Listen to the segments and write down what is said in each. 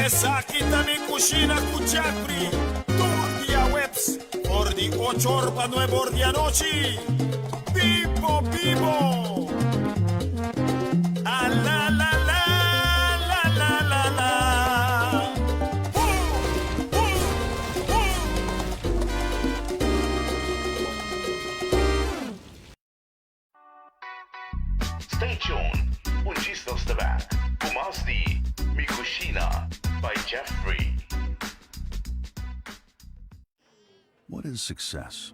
Esaki ta mi kushina ku Jeffrey tur diahuebs for di ocho or pa nuebe or di anochi. Bibo bibo! A la la la la la la la Woo woo woo! Stay tuned, un djis nos ta back cu mas di Mi Cushina by Jeffrey. What is success?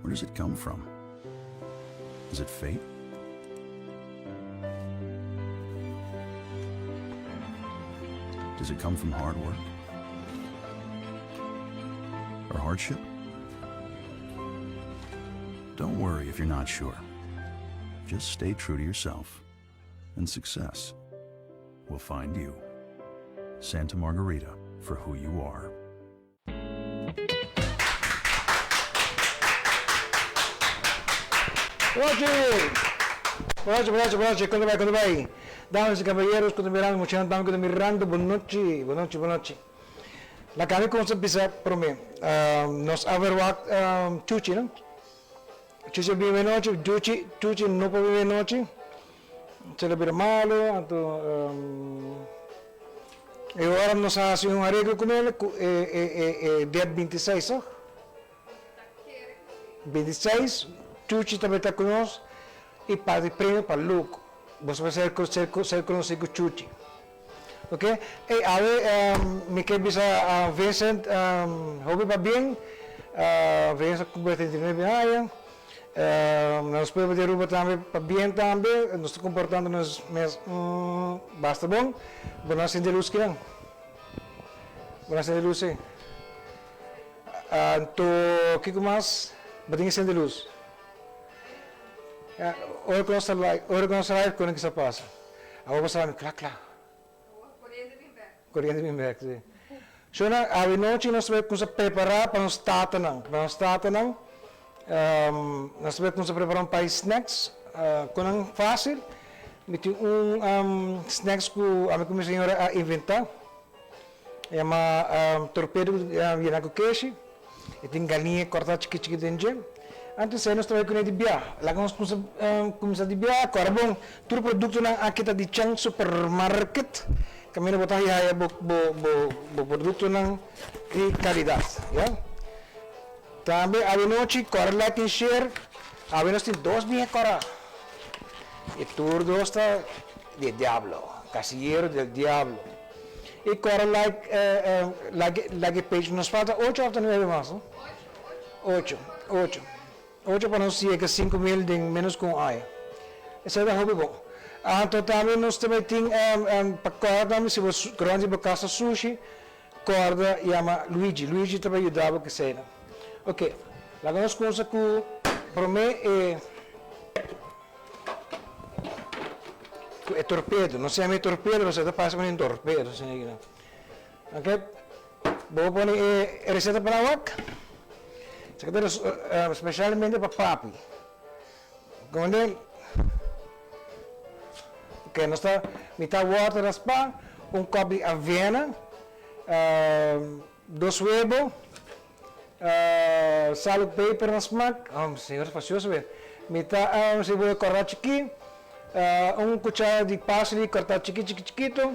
Where does it come from? Is it fate? Does it come from hard work? Or hardship? Don't worry if you're not sure. Just stay true to yourself, and success will find you. Santa Margarita for who you are. Bonochi! Bonochi, bonochi, bonochi, kon ta bai, kon ta bai? Damas y caballeros ku ta mirando, muchanan tambe ku ta mirando, bonochi, bonochi, bonochi. Laga mi kumsa bisa prome, nos a verwagt Chuchi, no? Chuchi a bini anochi, Chuchi, Chuchi no por bini anochi, se lo bira malo, anto e ora nos a hasi un areglo ku nel ku e e e e dia bintiseis, toch? Bintiseis, Chuchi ta beta ku nos i parti premio pa Luke. Boso por ser ser ser konosí ku Chuchi. Ok, ey awe mi ke bisa Vincent hopi pabien, Vincent a cumpli 39 aña, na nos pueblo di Aruba tambe pabien tambe, nos ta comportando nos mes basta bon, bo no a sinti luz kinan? Bo no a sinti luz si? Anto kiko mas bo tin ke sinti luz? Ora ku nos ta live, ora ku nos ta live kunda kisa pasa? Awor bo sa mi kla kla. Koriente bin bek. Koriente bin bek, si. Shona, awe nochi nos ta bai kumsa prepará pa nos tatanan, pa nos tatanan. Nos ta bai kumsa prepará un par di snacks ku nan fásil. Mi tin un snacks ku ami ku mi señora a inventá. E yama torpedo yena ku keshi. E tin galiña kòrtá chikit chikit den dje. Antes ei nos ta bai kuné di bia. Laga nos kumsa kuminsá di bia. Kòrda bon, tur produktonan aki ta di Chang Supermarket. Kaminda bo ta haya bo bo bo bo produktonan di kalidat, ya. Tambe awenochi kòrda like en share. Awe nos tin dos biña kòrda. E tur dos ta di e diablo, casillero del diablo. Y cora like like like e page nos falta ocho of ta nuebe mas no? Ocho ocho ocho pa nos yega 5000 den menos cu un aña esey ta hopi bon anto tambe nos ta bay tin pa corda tambe si bo grond di bo cas ta sushi corda yama Luigi Luigi ta bay yuda bo cu eseynan ok laga nos cuminsa cu prome e. Ku e torpedo, no se yama e torpedo, pasobra ta parse manera un torpedo asina aki nan. Ok, bo por pone e reseta pa nan wak. Esaki ta specialmente pa papi. Konde? Ok, nos ta mitad wortel raspá, un kòp di avena, dos webo. Sal ku peper na smak. Oh, señor spacioso be. Mi ta siboyo kòrtá chikí, un kuchara di parsley kòrtá chikí chikí chikito,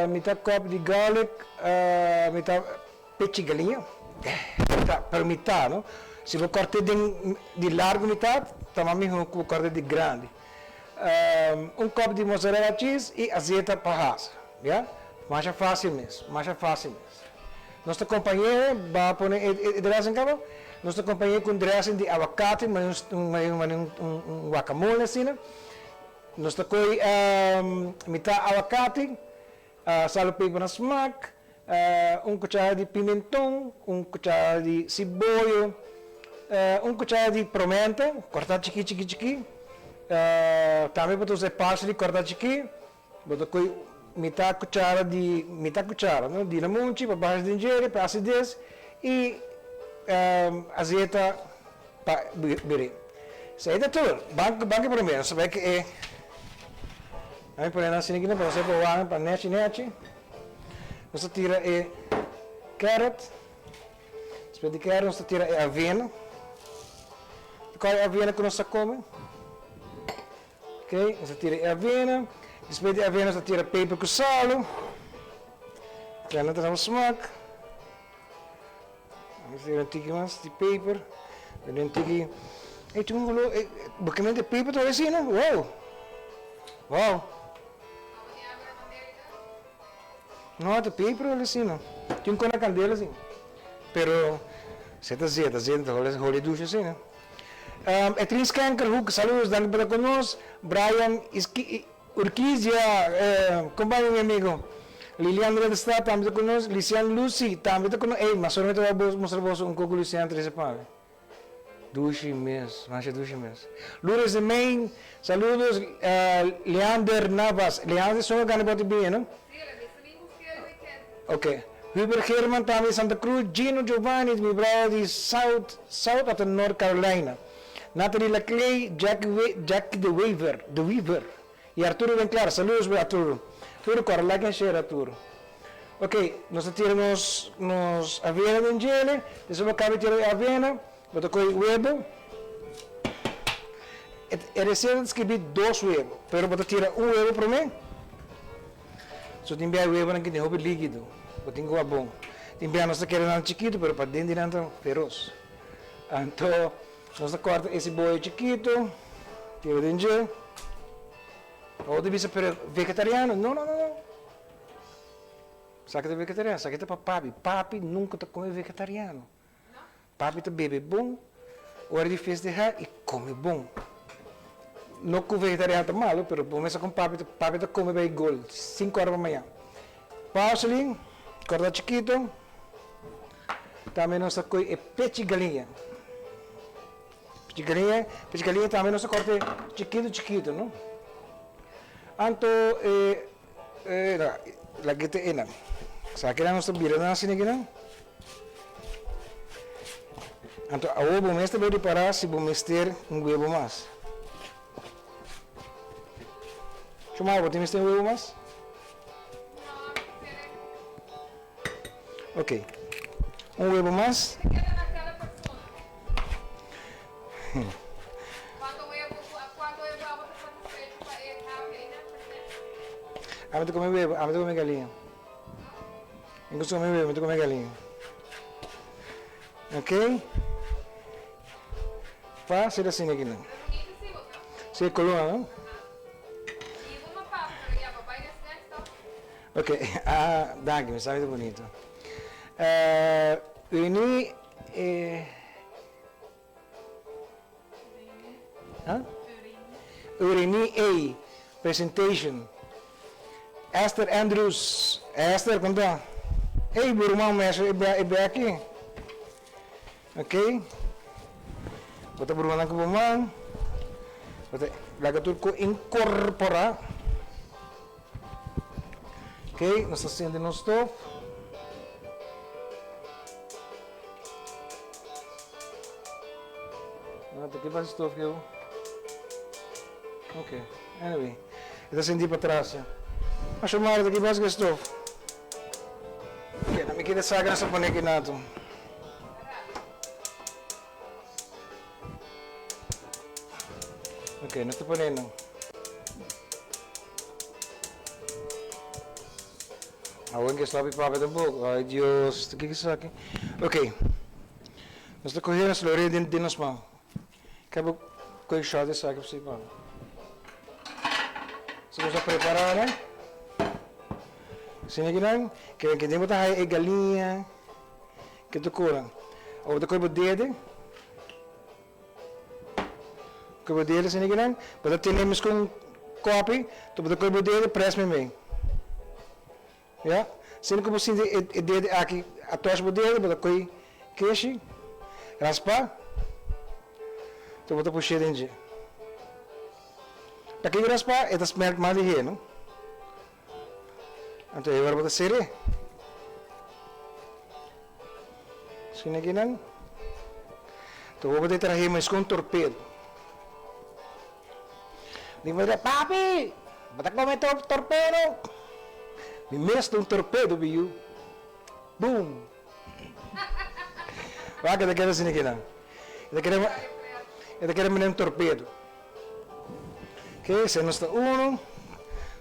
mi ta kòp di garlic, mi ta pechi galiña, ta, pero mitá no. Si bo kòrt'é den di largu mitat, ta mas mihó ku bo kòrt'é di grandi. Un kòp di mozzarella cheese i azeta pa hasa, ya. Masha fásil mes, masha fásil mes. Nos ta kompañ'é, ba pone e dressing kaba, nos ta kompañ'é ku un dressing di awakati, manera un un guacamole asina. Nos ta koy mitá awakati, sal i peper na smak, un kuchara di pimenton, un kuchara di siboyo, un kuchara di promenta, kòrtá chikí chikí chikí, tambe bo ta usa e parsley kòrtá chikí. Bo ta koe mitá kuchara di mitá kuchara no di lamunchi pa baha den djere pa asides i azeta pa biri. Esei ta tur. Ban ban ke promé nos ta bai ke e Ami pone nan asina aki pa nos por wak pa nechi nechi. Nos ta tira e carrot. Despues di carrot nos ta tira e avena. Kòl e avena ku nos ta kome. Ok, nos ta tira e avena. Despues di avena nos ta tira peper ku salu. Ya nan ta na bo smak. Nos tira un tiki mas di peper. Tira un tiki. Ey tin un olor, bo ke mete peper tur asina? Wow! Wow! No, ta peper hole asina. Tin kon na kandela asin. Pero se ta zeta, zeta ta hole, hole dushi asina. Etrin Skenkerhoek, saludos, danki pa ta ku nos. Brian Iski, Urquizia, kon bai mi amigo? Lilian Redestad tambe ta ku nos. Lisian Lucy tambe ta ku nos. Ey, mas ora mi ta bai mustra boso un koko Lucian trese pa mi. Dushi mes, masha dushi mes. Lourdes de Main, saludos. Leander Navas, Leander son a gana boti bien, no? Sí, el a bisa mi busqué el weekend. Ok. Hubert Geerman tambe di Santa Cruz, Gino Giovanni mi brother di South, South of North Carolina, Natalie Laclay, Jack Jack de Wever, de Weaver y Arturo Benclar, saludos bo Arturo. Arturo corre like and share Arturo. Ok, nos ta tira nos nos avena den djele, despues bo caba di tira e avena, bo ta coge webo, e receta ta scribi dos webo, pero bo ta tira un webo prome. So tin bia e webonan ki tin hopi likido, bo tin ku wak bon. Tin bia nos ta kere nan chikitu pero paden di nan ta feros. Anto nos ta kòrta e siboyo chikitu, tira den dje. Awor ta bisa pero vegetariano, no no no no. Esaki ta vegetariano, esaki ta pa papi. Papi nunka ta kome vegetariano. Papi ta bebe bon ora di festeha y come bon. No cu vegetariano ta malo, pero bo mester con papi, papi ta come bay gol cinco ora pa mañan. Parsley, corta chikito. Tambe nos ta coy e pechi galiña. Pechi galiña, pechi galiña tambe nos ta corta chikito chikito, no? Anto e, e, laga te enan. Esaki nan nos ta bira nan asina akinan. Anto awor bo mes ta bai ripará si bo mester un webo mas. Chomara, bo tin mester un webo mas? Ok. Un webo mas. Ami ta come webo, ami ta come galiña. Mi gusta come webo, mi ta come galiña. Ok. Fácil asina aki nan. Sí, e color, no? Ok, ah, danki, mi sabi ta bonito. Uh, Uni, eh, huh? Urini A. Presentation. Esther Andrews. Esther, kon ta? Ey, bo ruman mes e be aki. Ok. Bo ta bruha nan ku bo man. Bo ta laga tur ku inkorporá. Ok, nos ta sende nos stof. No, ta ki basi stof ke Ok, anyway. E ta sentí patras ya. Masha mara ta ki basi ke stof. Ok, na mi kere saka nos ta pone aki nato. Ok, nos ta pone nan. Awor ke stop papia tampoco. Ay Dios, kiko esaki? Ok. Nos ta coge nos loré den den nos man. Kaba coge shot esaki pa pa. So nos a prepara nan. Asina ki nan, ke ke den bo ta haya e galiña ke ta cura. Awor bo ta coge bo dede. Koe bo dede asina kinan, bo ta tene meskun kopi, to bo ta koe bo dede pres meimei. Ya, asina ku bo sinti e dede aki a touch bo dede, bo ta koe keshi, raspa, to bo ta push'é den dje. Pakiko raspa? E ta smelt mas lihé, no? Anto e ora bo ta ser'é. Asina akinan. Anto bo ta trahe meskon torpedo. Di manera, Papi! Bo ta come torpedo? Mi mes ta un torpedo mi yu. Boom! Wak e ta kere asina kinan. E ta kere e ta kere mane un torpedo. Ok, esei nos ta uno.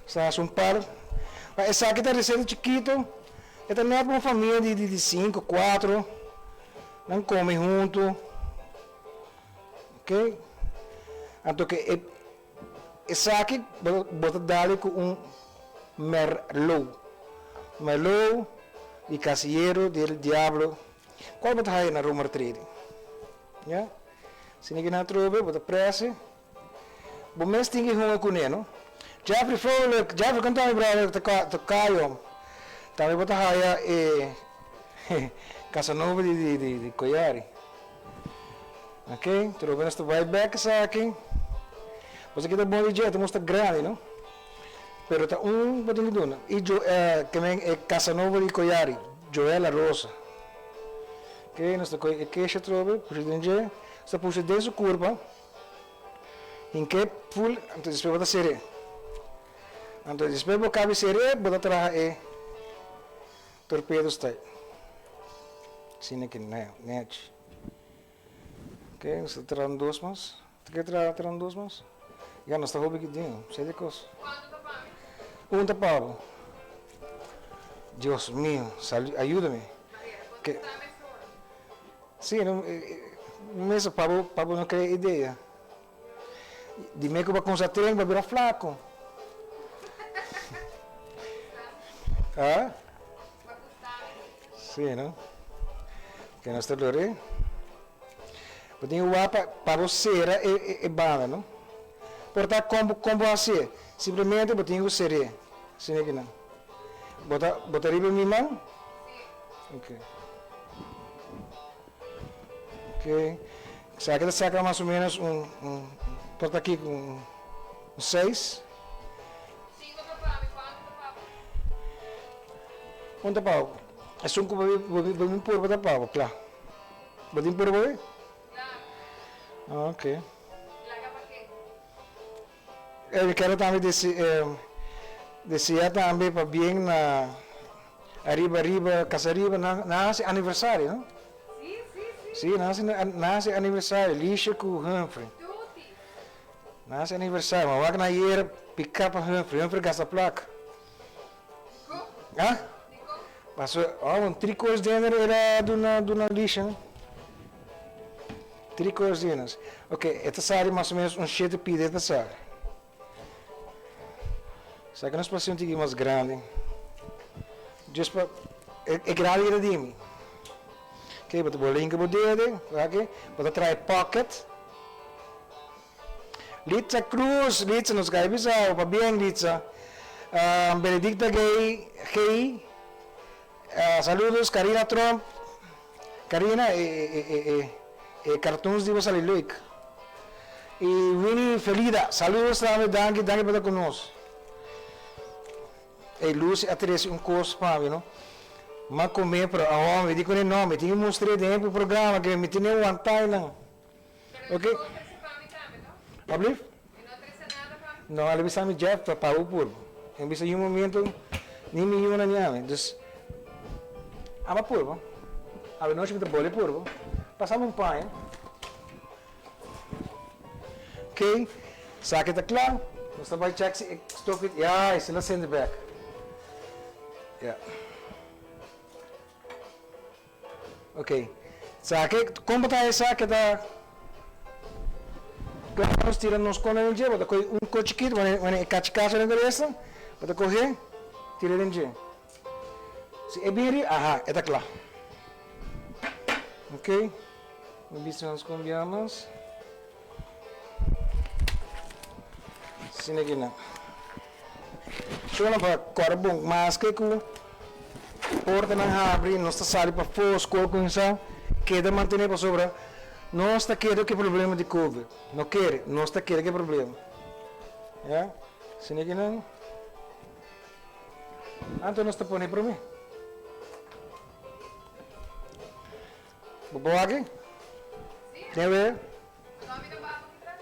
Nos ta hasi un par. Pa esaki ta reseta chikito. E ta nèt pa un famia di di sinku, kuatro. Nan come hunto. Ok. Anto ke e Esaki bo ta dale ku un merlot. Merlot di Casillero del Diablo. Kual bo ta haya na Roemer Trading? Ya. Si no kina atrobe bo ta prese. Bo mes tin ki hunga kuné no. Jeffrey Vrolijk, Jeffrey kon ta mi brother tocayo. Tambe bo ta haya e Casanova di di Koyari. Ok, trobe nos ta bai bek esaki. Boso kita bon di dje, ta mos ta grandi, no? Pero ta un bo tin ki duna. I jo, eh, ke men e Casanova di Koyari, Joel Rosa. Ok, nos ta kohe e kesha trobe, pusha den dje. Nos ta pusha den su kurpa. Hink'é ful, anto despues bo ta ser'é. Anto despues bo kabi ser'é, bo ta traha e torpedo style. Asina ki nechi. Ok, nos ta traha un dos mas. Ta ke traha traha un dos mas? Ya, nos ta hopi ki den, sey di kos. Kuantu ta pa mi? Un ta pa bo. Dios mio, sali, ayúdame. Maria, bo ta sa mesora. Sí, no, mesa pa bo, pa bo no krea idea. Di me ku bo a kumsa tren, bo a bira flako. Ah? Sí, no? Ke nos ta lor'é. Bo tin ku wak pa pa bo sera e e e banda, no? Por ta kon bo kon bo hasié? Simplemente bo tin ku ser'é. Asina ki nan. Bo ta bo ta riba mi man? Ok. Ok. Esaki ta saka mas o menos un un por ta kiko un un seis. Sinku ta pa mi, kuantu ta pa bo? Un ta pa bo. Esun ku bo bo bo bin purba ta pa bo, kla. Bo tin purba hoy? Kla. Ok. Laga pa ke? E mi kere tambe desi deseá tambe pabien na Ariba Ariba Casa Ariba nan nan hasi aniversario no? Sí, sí, sí. Sí nan hasi nan hasi aniversario Lisha ku Humphrey. Tuti. Nan hasi aniversario ma wak nan ayer pika pa Humphrey, Humphrey gasta plaka. Dikon? Ah? Dikon? Paso oh un three course dinner era duna duna Lisha no. Three course dinners. Ok e ta sali mas o menos un shete pida e ta sali. Sa ke nos por hasi un tiki mas grandi. Just pa e e grandi ke ta di mi. Ok bo ta bo linka bo dede wak bo ta traha e pocket. Litza Cruz, Litza nos kai bisa bo pabien Litza. Benedicta Gay Gey saludos Karina Tromp. Karina e e e e e cartoons di bo sali leuk. Y Winnie Felida saludos tambe danki danki pa ta cu nos. Ey Lucy a trece un cos pa mi no. M'a come pero awor mi di cune no mi tin cu mustr'e den e programa que mi tene wantay nan. Pero Ok. e no trece pa mi tambe no? Ablief? E no trece nada pa mi? No, el a bisa mi Jeff ta pa bo purba. El a bisa yu momento ni mi yuna ni ami. Dus aba purba. Awe nochi mi ta boli purba. Pasami un paña. Ok, esaki ta kla. Nos ta bai check si e stofie, ya, e si la sende bek. Ya. Ok. Sa ke kon bo ta hesa ke ta Kla nos tira nos kona den dje, bo ta kohe un ko chikito, wanneer wanneer e kachi kacha den kabesa, bo ta kohe tira den dje. Si e bin riba, aha, e ta kla. Ok, mi bisa nos kon bia mas. Asina ki nan. Shona pa kòrda bon, maske ku portanan habri, nos ta sali pafó, skol kuminsá, keda mantené pasobra nos ta keda ku e problema di covid. No kere, nos ta keda ku e problema. Ya, asina ki nan. Anto nos ta pone promé. Bo por wak? Sí. Den wea? Bo no a mira babo ki tras?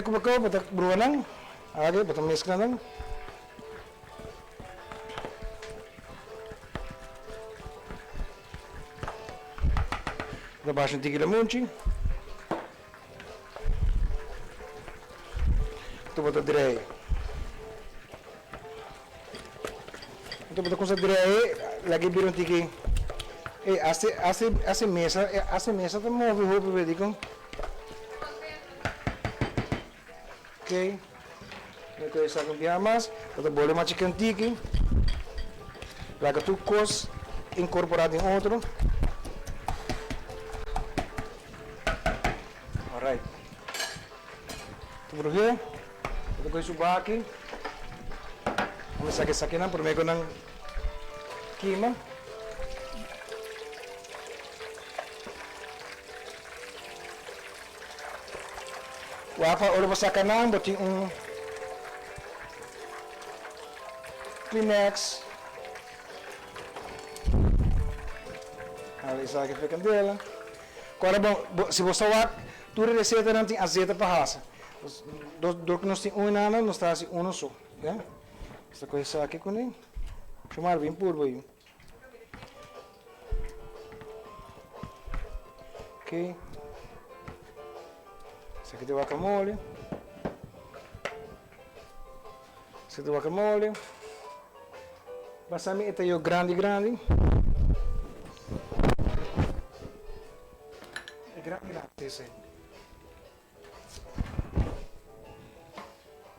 Promé ku bo kaba bo ta brua nan, ake bo ta meskla nan. Bo ta basha un tiki lamunchi. Anto bo ta drei. Anto bo ta kuminsá drei, laga e bira un tiki. Ey, hasi, hasi, hasi mesa, hasi mesa ta move hopi be dikon. Ok, mi ta esaki un biaha mas, bo ta bole mas chikin tiki, laga tur kos inkorporá den otro. Alright, ta brug'é. Bo ta kohe su baki. Bo saka esakinan prome ku nan kima. Wak pa ora bo saka nan bo tin un Kleenex. Hala esaki fe kandela. Kora bo si bo sa wak tur e resetanan tin azeta pa hasa. Dor ku nos tin un enana nos ta hasi uno so. Ya. Nos ta kohe esaki kuné. Shomar bin purba yu. Ok. Esaki ta guacamole. Esaki ta guacamole. Basami e ta yo grandi grandi. E grandi grandi ese.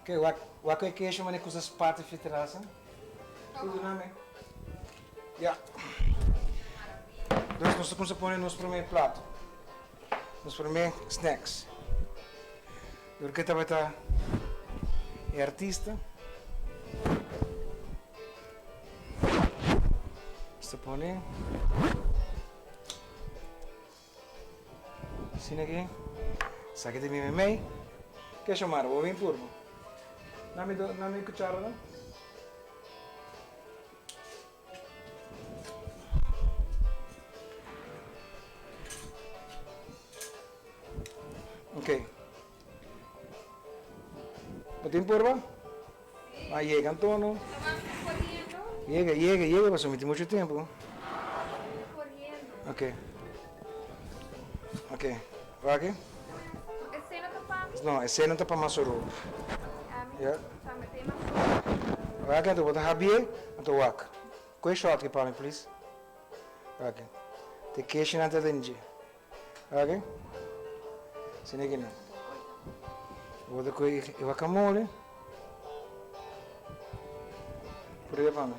Ok, wak wak e kesho mane kusa spati fi terasa. Tudo na me. Ja. Dus nos ta kumsa pone nos prome plato. Nos prome snacks. Dor ke tabata e artista. Nos ta pone. Asina ki esaki ta mi memey. Ke Xiomara, bo bin purba. Nami do, nami cuchara no. Ok. Bo tin purba? A yega antono. Yega, yega, yega pasobra mi tin mucho tempo. Ok. Ok. Wak aki. No, esei no ta pa masoro. Ya. Wak aki anto bo ta habié, anto wak. Koe shot aki pa mi please. Wak aki. Te keshinan ta den dje. Wak. Sini aki nan. Bo ta kohe e guacamole. Prueba pa mi.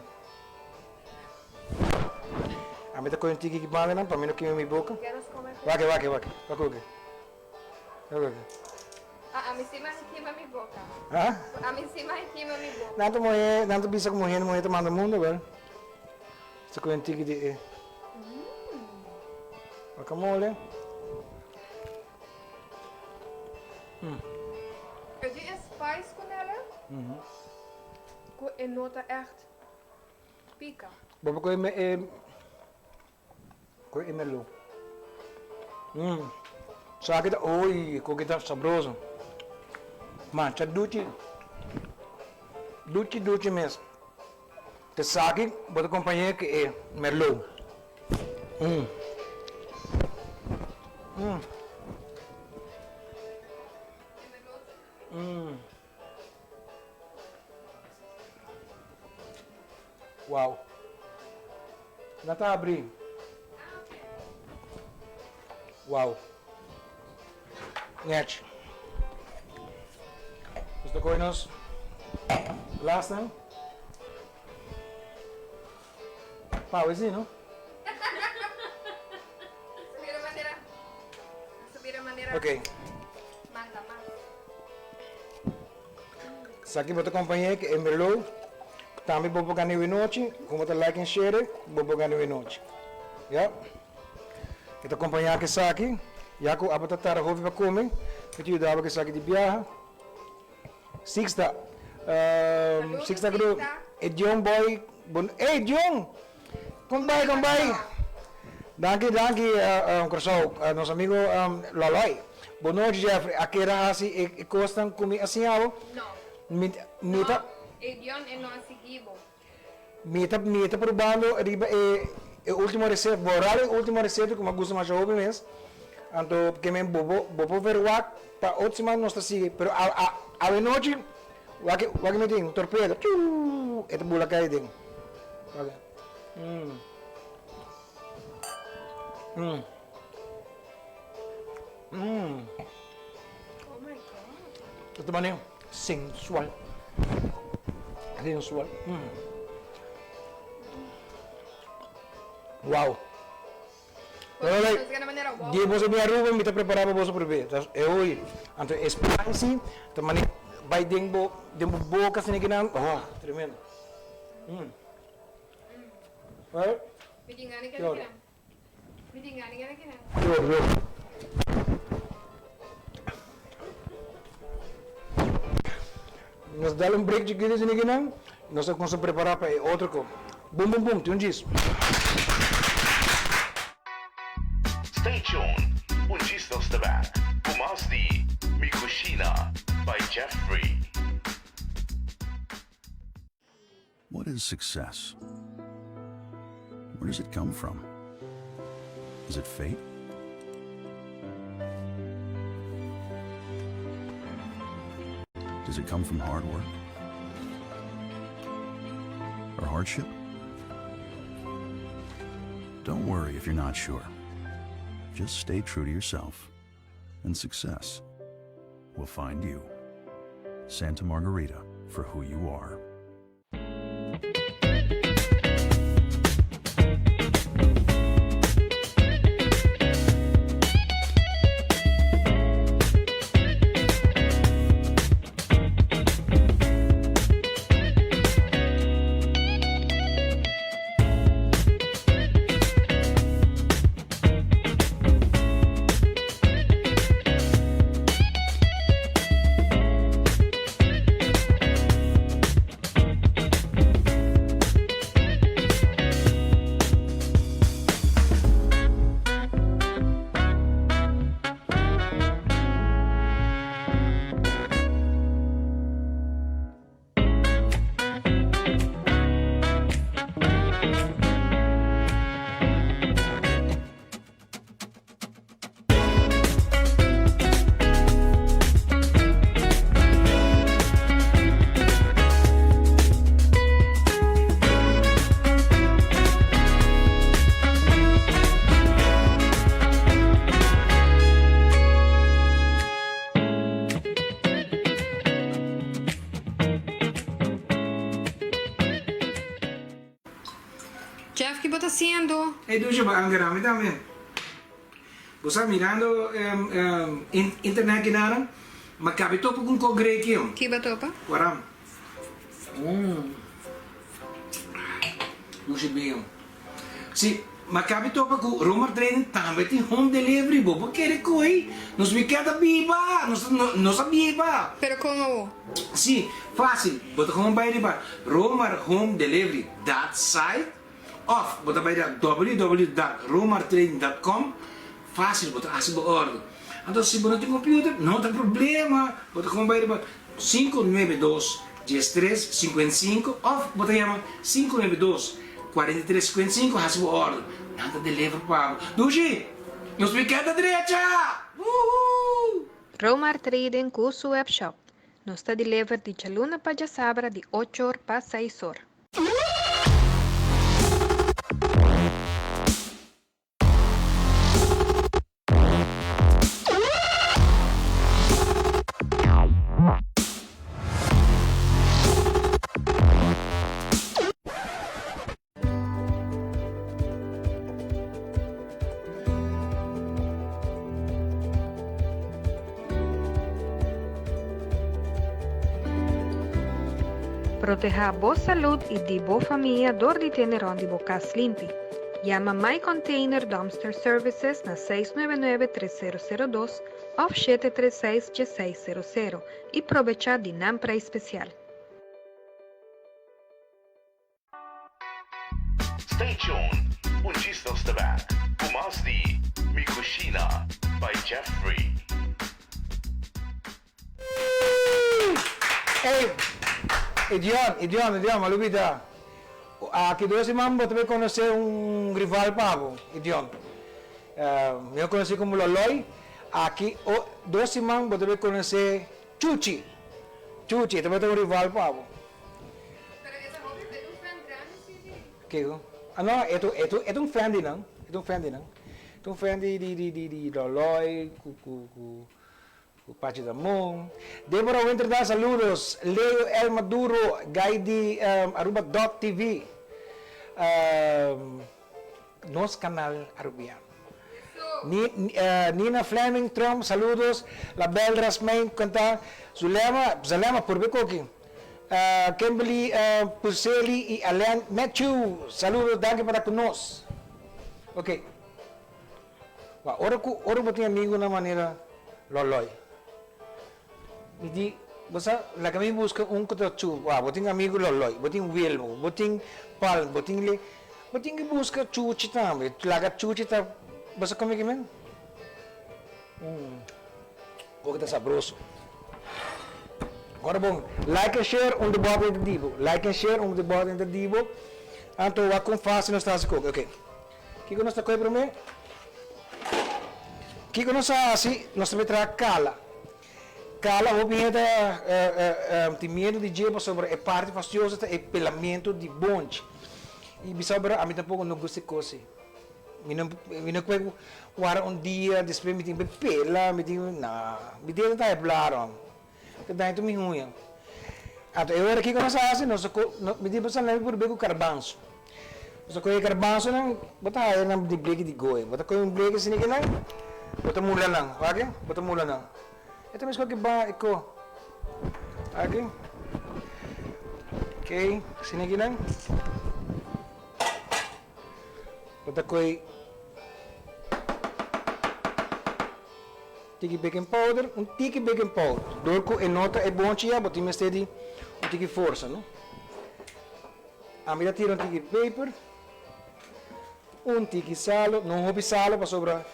Ami ta kohe un tiki ki banda nan pa mi no kima mi boka. Wak, wak, wak. Wak oke. Wak oke. Ah, ami si mas kima mi boka. Ha? Ami si mas kima mi boka. Nan ta muhe, nan ta bisa ku muhe, muhe ta manda mundo, wel. Ta kohe un tiki di e. Guacamole. E di e spice ku nele, ku e no ta echt pika. Bo por kohe e kohe e melo. Sa ki ta oy koke ta sabroso. Mancha duchi, duchi duchi mes. Esaki bo ta kompañ'é ku e merlot. Mm. Mm. Mm. Wow. Na ta abri. Wow. Nech. Nos ta kohe nos glasnan. Pau esi, no? Subir manera. Subir manera. Ok. Manda mas. Esaki bo ta kompañ'é ku e merlot. Tambe bo por gana e nochi. Ku bo ta like en share, bo por gana e nochi. Ya. E ta kompañá ku esaki. Ya ku abo ta tarda hopi pa kome, mi ta yuda abo ku esaki di biaha. Sixta. Saludos, Sixta Group. Sixta. E Dion boy. Bon, ey Dion! Kon bai, kon bai? Danki, danki Curaçao. Nos amigo Loloy. Bon nochi Jeffrey. A keda hasi e kosnan ku mi a siña bo? No. Mi, mi ta. No, e Dion e no a sigui bo. Mi ta mi ta probando riba e e ultimo receta, boral e ultimo receta ku mi a gusta masha hopi mes. Anto ke men bo bo bo por verwagt pa otro siman nos ta sigui, pero a a awenochi wak wak mi tin torpedo chuuuu e ta bula kai den. Wak mm mm mm. Oh my God. Ta manera sensual. Sensual. Mm. Wow. Pues, Di boso bin Aruba, mi ta prepara pa boso prebe. E hoy. Anto e spicy, ta manera. bai den bo den bo boka asina kinan, oh, tremendo. Mm. Well, Mi tin gana keda kinan. Mi tin gana keda kinan. Yo, yo. Nos dal un break chikito asina kinan, nos ta cuminsa prepara pa e otro ko. Bum bum bum, tin un djis. Stay tuned, un djis nos ta back cu mas di Mi Cushina by Jeffrey. What is success? Where does it come from? Is it fate? Does it come from hard work? Or hardship? Don't worry if you're not sure. Just stay true to yourself, and success will find you. Santa Margarita for who you are. Jeff ki bo ta haciendo? Ey Dusha bo angerá mi tambe. Bo sa mirando internet kinanan ma kabe topa ku un kok greki. Ki bo topa? Waram. Dusha bien. Si, ma kabi topa ku Romar Trading tambe tin home delivery, bo por kere koe, nos mi keda biba, nos nos a biba. Pero kon awo? Si, fácil, bo ta gewoon bai riba romarhomedelivery dot site òf bo ta bai riba www dot romartrading dot com, fácil bo ta hasi bo order. Anto si bo no tin computer, no ta problema, bo ta gewoon bai riba 592 13 55 òf bo ta yama 592 43 55 hasi bo order, nan ta deliver pa bo. Dushi! Nos weekend ta drecha! Woohoo! Romar Trading ku su webshop. Nos ta deliver di djaluna pa djasabra di ocho or pa seis or. Protehá bo salud i di bo famia dor di tene rònt di bo kas limpi. Yama My Container Dumpster Services na seis nuebe nuebe tres sero sero dos òf shete tres seis dieseis sero sero i probechá di nan preis spesial. Stay tuned, un djis nos ta back cu mas di Mi Cushina by Jeffrey. Ey, Idion, Idion, Idion, m'a lubida. Aki dos siman bo ta bay conoce un rival pa bo, Idion. Mi a conoci como Loloy. Aki dos siman bo ta bay conoce Chuchi. Chuchi, e ta bay ta un rival pa bo. Pero e ta hopi, e ta un fan grandi si di. Kiko? Ah no, e ta e ta e ta un fan di nan, e ta un fan di nan. E ta un fan di di di di di Loloy ku ku ku ku Pachi Ramon. Deborah Winterdaal saludos. Leo El Maduro guy di Aruba dot TV. Nos canal Arubiano. Eso. Nina Fleming Trump saludos La Belle Rasmijn konta Zulema Zalema purbe koki Kimberly Puseli i Alain Matthew saludos danki pa ta ku nos ok Wak ora ku ora bo tin amigunan manera Loloy Mi di, Bo sa, laga mi buska un ku ta chu. Wak, bo tin amigu Loloy, bo tin Wilmo, bo tin Paul, bo tin Le. Bo tin ku buska Chuchi tambe. Laga Chuchi ta, bo sa kome kimen? Umm, koke ta sabroso. Ora bon, like en share om de bòt den ta di bo. Like en share om de bòt den ta di bo. Anto wak kon fásil nos ta hasi koke. Oke. Kiko nos ta kohe promé? Kiko nos a hasi? Nos ta mester a kala. Kala hopi hende ta tin miedu di dje pasobra e parti fastioso ta e pelamentu di bonchi. I bisa bo ami tampoko no gusta e kos ei. Mi no mi no kue wara un dia despues mi tin ke pela mi tin na mi dedo ta hebla Ta daña tur mi huña. Anto e ora kiko nos a hasi, nos a ko, mi di boso nan por be ku karbanso. Nos a kohe e karbansonan, bo ta haya nan di bleki di goe. Bo ta kohe un bleki asina kinan, bo ta mula nan, wak? Bo ta mula nan. E ta meskos ku ba e ko. Wak? Oké, asina kinan. Bo ta kohe Tiki baking powder, un tiki baking powder. Dor ku e no ta e bonchi ya, bo tin mester di un tiki forsa, no? Ami ta tira un tiki peper, un tiki salo, no hopi salo pasobra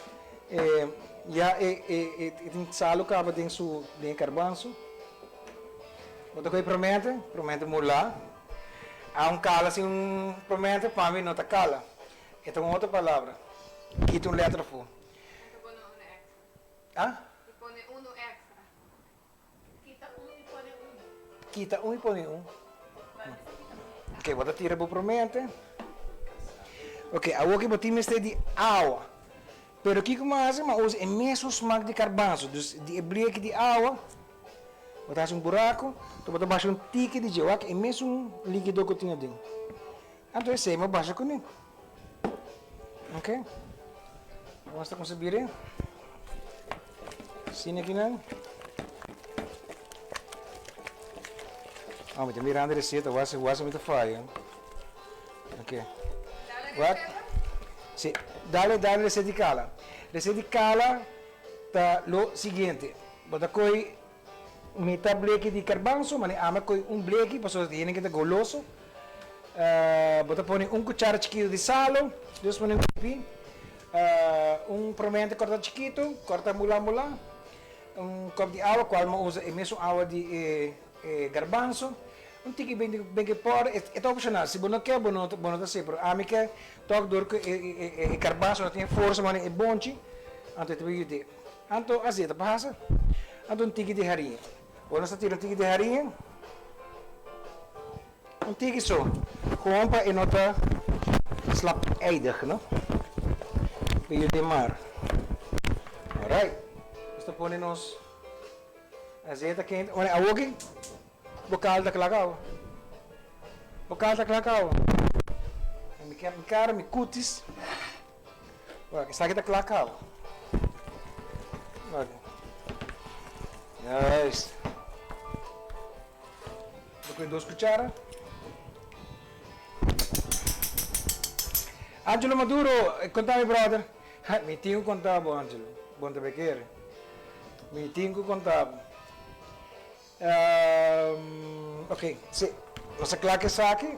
ya e e e tin salo kaba den su den e karbanso. Bo ta kohe promente, promente mulá. A un kala sin un promente pa mi no ta kala. E ta un otro palabra. Kita un letra afó. Te pone uno extra. Ah? Te pone uno extra. Kita un y pone un. Kita un y pone un. Ok, bo ta tira bo promente. Ok, awor ki bo tin mester di awa. Pero kiko mi a hasi? Mi a usa e mesun smak di karbanso. Dus di e bleki di awa, bo ta hasi un buraku, enton bo ta basha un tiki di dje. Wak e mesun likido ku tin aden. Anto esei mi a basha kuné. Ok. Vamos ta conseguir eh. Sine aquí nan. Ah, mi ta mirando receta, wasi wasi mi ta falla. Ok. What? Sí, dale, dale receta di cala. Receta di cala ta lo siguiente. Bo ta coy Mita bleki di karbanso, mane ama koi un bleki pasobra ta hende ke ta goloso. Bo ta pone un kuchara chikitu di salo, despues pone un pipi, un promente kòrtá chikitu, kòrtá mulá mulá, un kòp di awa, kual mi usa e mesun awa di e garbanso, un tiki baking powder, e ta opshonal, si bo no ke bo no bo no ta hasi, pero ami ke tòg dor ku e garbanso no tin e forsa mane e bonchi, anto e ta yuda. Anto azeta pasa, anto un tiki di hariña. Ora nos ta tira un tiki di hariña, un tiki so, gewoon pa e no ta slapijdig, no? Pa yuda e mar. Alright, nos ta pone nos azeta kente. Ora awoki bo kal ta kla kaba. Bo kal ta kla kaba. Mi kara, mi kutis. Wak, esaki ta kla kaba. Wak. Juist. Bo koe dos kuchara. Angelo Maduro, konta mi brother. Mi tin ku konta bo Angelo. Bon ta bekere. Mi tin ku konta bo. Ok, si. Nos a kla ku esaki.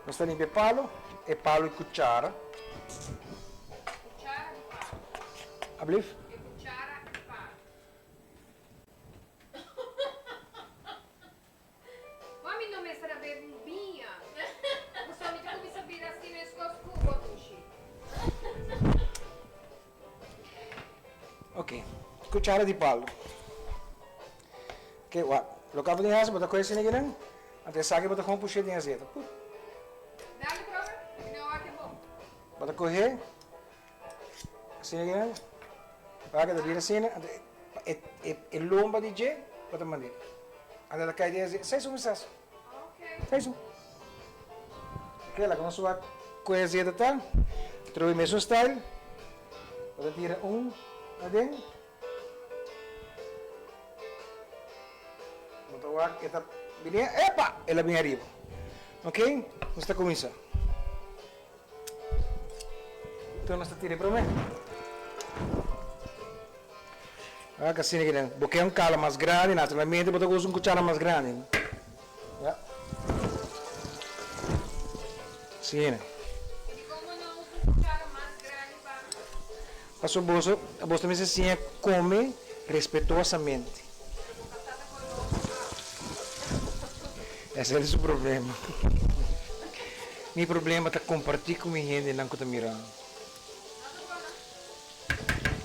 Nos ta limpia e palo, e palo i kuchara. Kuchara di palo. Ablief? E kuchara di palo. Mami no mester a bebe un biña. Pasobra mi ta kuminsá bira asina meskos ku bo, Dushi. Ok, kuchara di palo. Ok, wak. Loke abo tin hasi, bo ta kohe esei kinan, anto esaki bo ta gewoon push'é den azeta. Pup. Dale profe, mi no wak e bon. Bo ta kohe esei kinan, wak e ta bira asina, anto e e e lomba di dje bo ta mand'é. Anto e ta kai den azeta. Esei su misas. Ok. Esei su. Ok, laga nos wak koe azeta ta. Trobe mesun style. Bo ta tira un aden. Bo ta wak e ta bini, epa! El a bini ariba. Ok, nos ta kuminsá. Enton nos ta tira e promé. Wak asina ki nan. Bo ke un kala mas grandi, naturalmente bo ta usa un kuchara mas grandi. Ya. Asina. Dikon bo no usa un kuchara mas grandi pa. Pasobra boso, boso ta mester siña kome respetuosamente. Pero bo kasá ta koló kòrá. Esei ta su problema. Mi problema ta kompartí ku mi hendenan ku ta mira mi.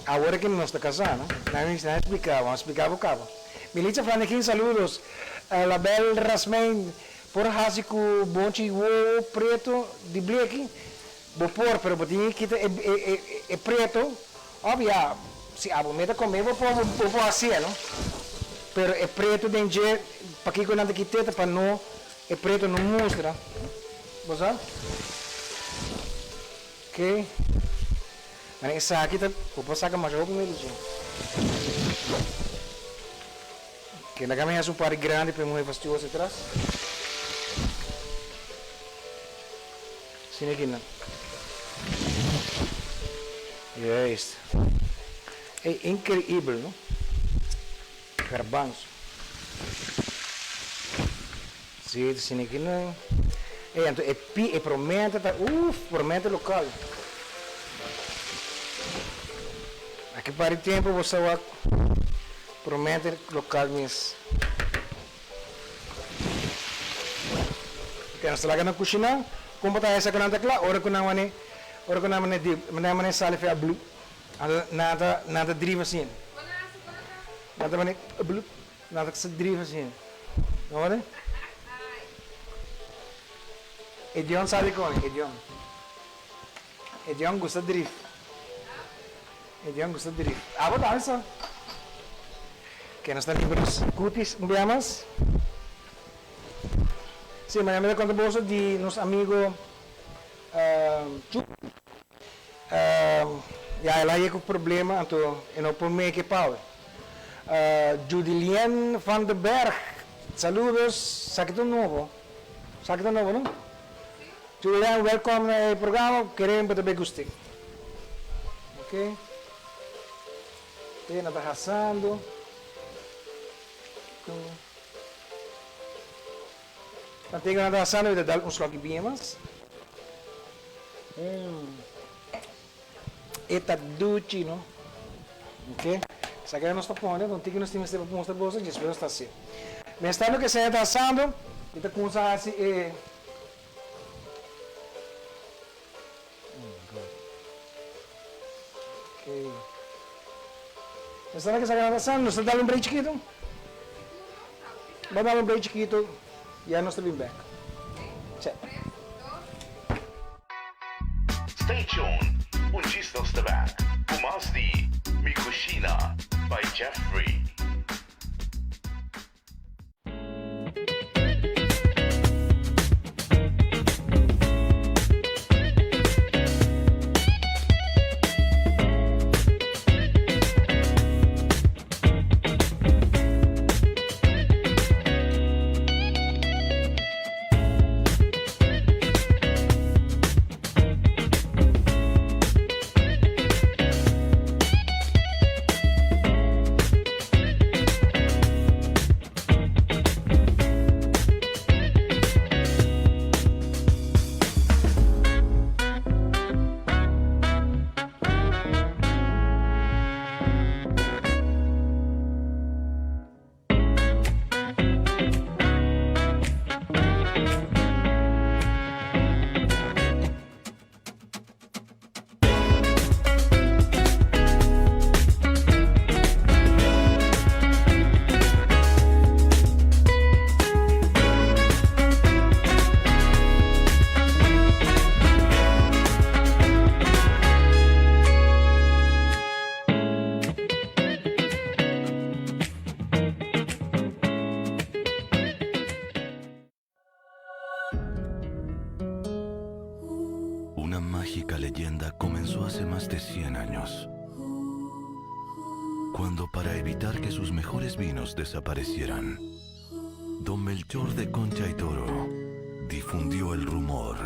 Awor ke nos ta kasá, no? Nan mi nan splika bo, nan splika bo kaba. Militza Flanegin saludos. Label Rasmijn por hasi ku bonchi wowo preto di bleki? Bo por, pero bo tin ke kita e e e preto. Of ya, si abo me ta come bo por bo por hacié, no? Pero e preto den dje, pakiko nan ta kit'é ta pa no e preto no mustra. Bo sa? Ok. Nan esaki ta, bo por saca masha hopi medi dje. Ok, laga mi haci un par di grandi pa e muhe fastiosa atras. Asina aki nan. Juist. Ey, increibel, no? Garbanzo. Sí, asina aki nan. Ey, anto e pi, e promete ta, uff, promete local. Aki par di tempo bo sa wak promete local mes. Te nos ta laga nan kushiná. Kon bo ta hesa ku nan ta kla? Ora ku nan mane, ora ku nan mane di, nan mane sali fe a blu. Anto nan ta, nan ta drief asin. Nan ta mane blu, nan ta sa drief asin. No mane? Edion sa dikon, Edion. Edion gusta drief. Edion gusta drief. Abo tambe sa. Ke nos ta limpia nos cutis un bia mas. Sí, mañana mi ta conta boso di nos amigo Chu. Ya el a yega cu problema anto e no por make e pawe. Judilien van der Berg, saludos. Sa ki ta nobo? Sa ki ta nobo, no? Julian, welkom na e programa, keren bo ta bay gusti. Ok. Te na ta hasando. Na tengo na ta hasando, mi ta dal un sloki biña mas. E ta duchi, no? Ok. Esaki nos ta pone, un tiki nos tin mester pa mustra boso, despues nos ta haci. Mientras tanto ke esei ta hasando, mi ta cuminsa haci e. Esnan ke sa gana san, nos ta dal un break chikitu. Bo dal un break chikitu, ya nos ta bin bek. Che. Stay tuned, un djis nos ta bek ku mas di Mi Cushina by Jeffrey. Una mágica leyenda comenzó hace más de 100 años. Cuando para evitar que sus mejores vinos desaparecieran, don Melchor de Concha y Toro difundió el rumor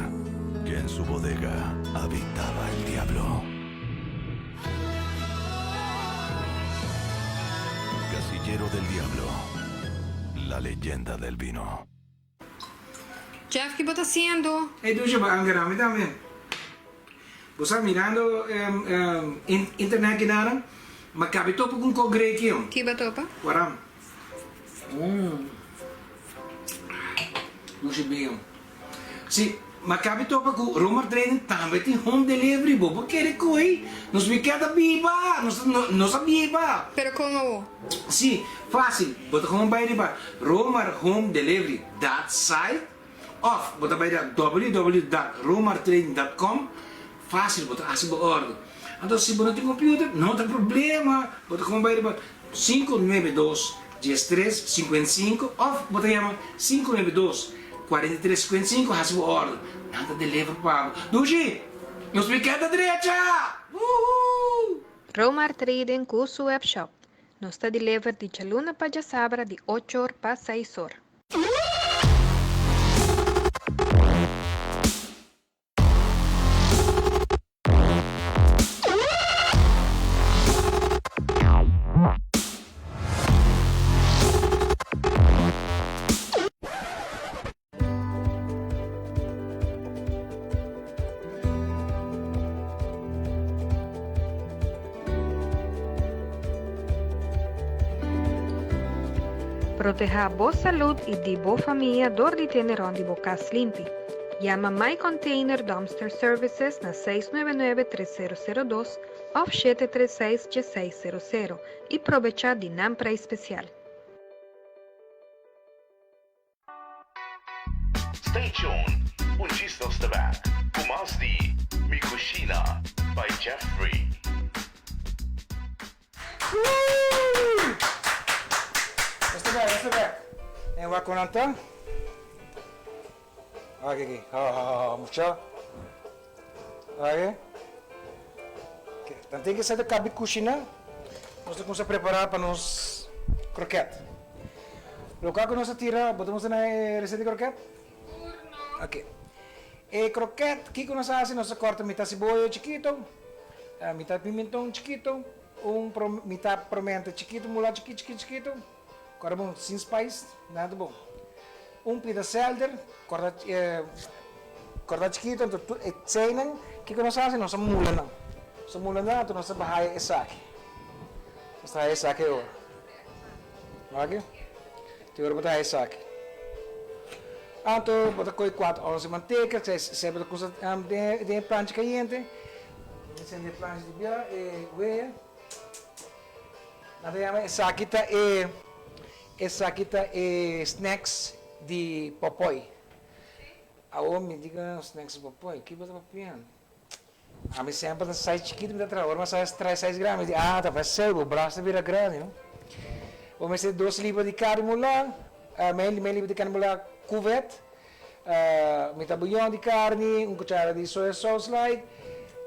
que en su bodega habitaba el diablo. Casillero del Diablo, la leyenda del vino. Jeff, ki bo ta haciendo? Ey Dusha, bo a angera mi tambe. Bo sa mirando internet kinanan, ma cabe topa cu un co grekion. Ki bo topa? Waram. Dusha bien. Si, ma cabe topa cu Romar Trading tambe tin home delivery. Bo por kere coy. Nos mi keda biba. Nos nos a biba. Pero con awo? Si, facil. Bo ta gewoon bay riba romarhomedelivery dot site of bo ta bay riba www dot romartrading dot com. Facil, bo ta haci bo order. Anto si bo no tin computer, no ta problema. Bo ta gewoon bay riba 592 13 55 of bo ta yama 592 43 55 haci bo order. Nan ta deliver pa bo. Dushi! Nos weekend ta drecha! Woohoo! Romar Trading ku su webshop. Nos ta deliver di djaluna pa djasabra di ocho or pa seis or. Protehá bo salud i di bo famia dor di tene rònt di bo kas limpi. Yama My Container Dumpster Services na 699 3002 òf 736 1600 i probechá di nan preis spesial. Stay tuned, un djis nos ta back cu mas di Mi Cushina by Jeffrey. Nos ta back, nos ta back. En wak con nan ta? Wak aki, ha ha ha mucha. Wak aki. Nan tin ke sa ta kabi cushina, nos ta cuminsa prepara pa nos kroket. Loke ku nos a tira, bo ta muestra nan e receta di kroket? Ok. E kroket, kiko nos a hasi? Nos a korta mitad siboyo chikito, mitad pimenton chikito, un mitad promenta chikito, mula chikito, chikito, chikito. Kòrda bon, sin spice, nada bon. Un pida selder, kòrda kòrda chikito, anto tur e tseinan, kiko nos a hasi? Nos a mula nan. Nos a mula nan, anto nos a bahaya esaki. Nos ta haya esaki awor. Wak? Te ora bo ta haya esaki. Anto bo ta kohe kuater ons di manteka, esei bo ta kusa den e plancha kayente. Mi sende e plancha di bia, e wea. Nan ta yama esaki ta e esaki ta e snacks di Popoy. Awor mi di ku snacks di Popoy, ki bo ta papia? Ami semper ta size chikitu mi ta traha, ora mi a sa traha size grandi mi di ah ta pesey bo bras ta bira grandi no. Bo mester dos libra di carni mulá, mei mei libra di carni mulá kuvet, Mita buyon di karni, un kuchara di soya sauce light,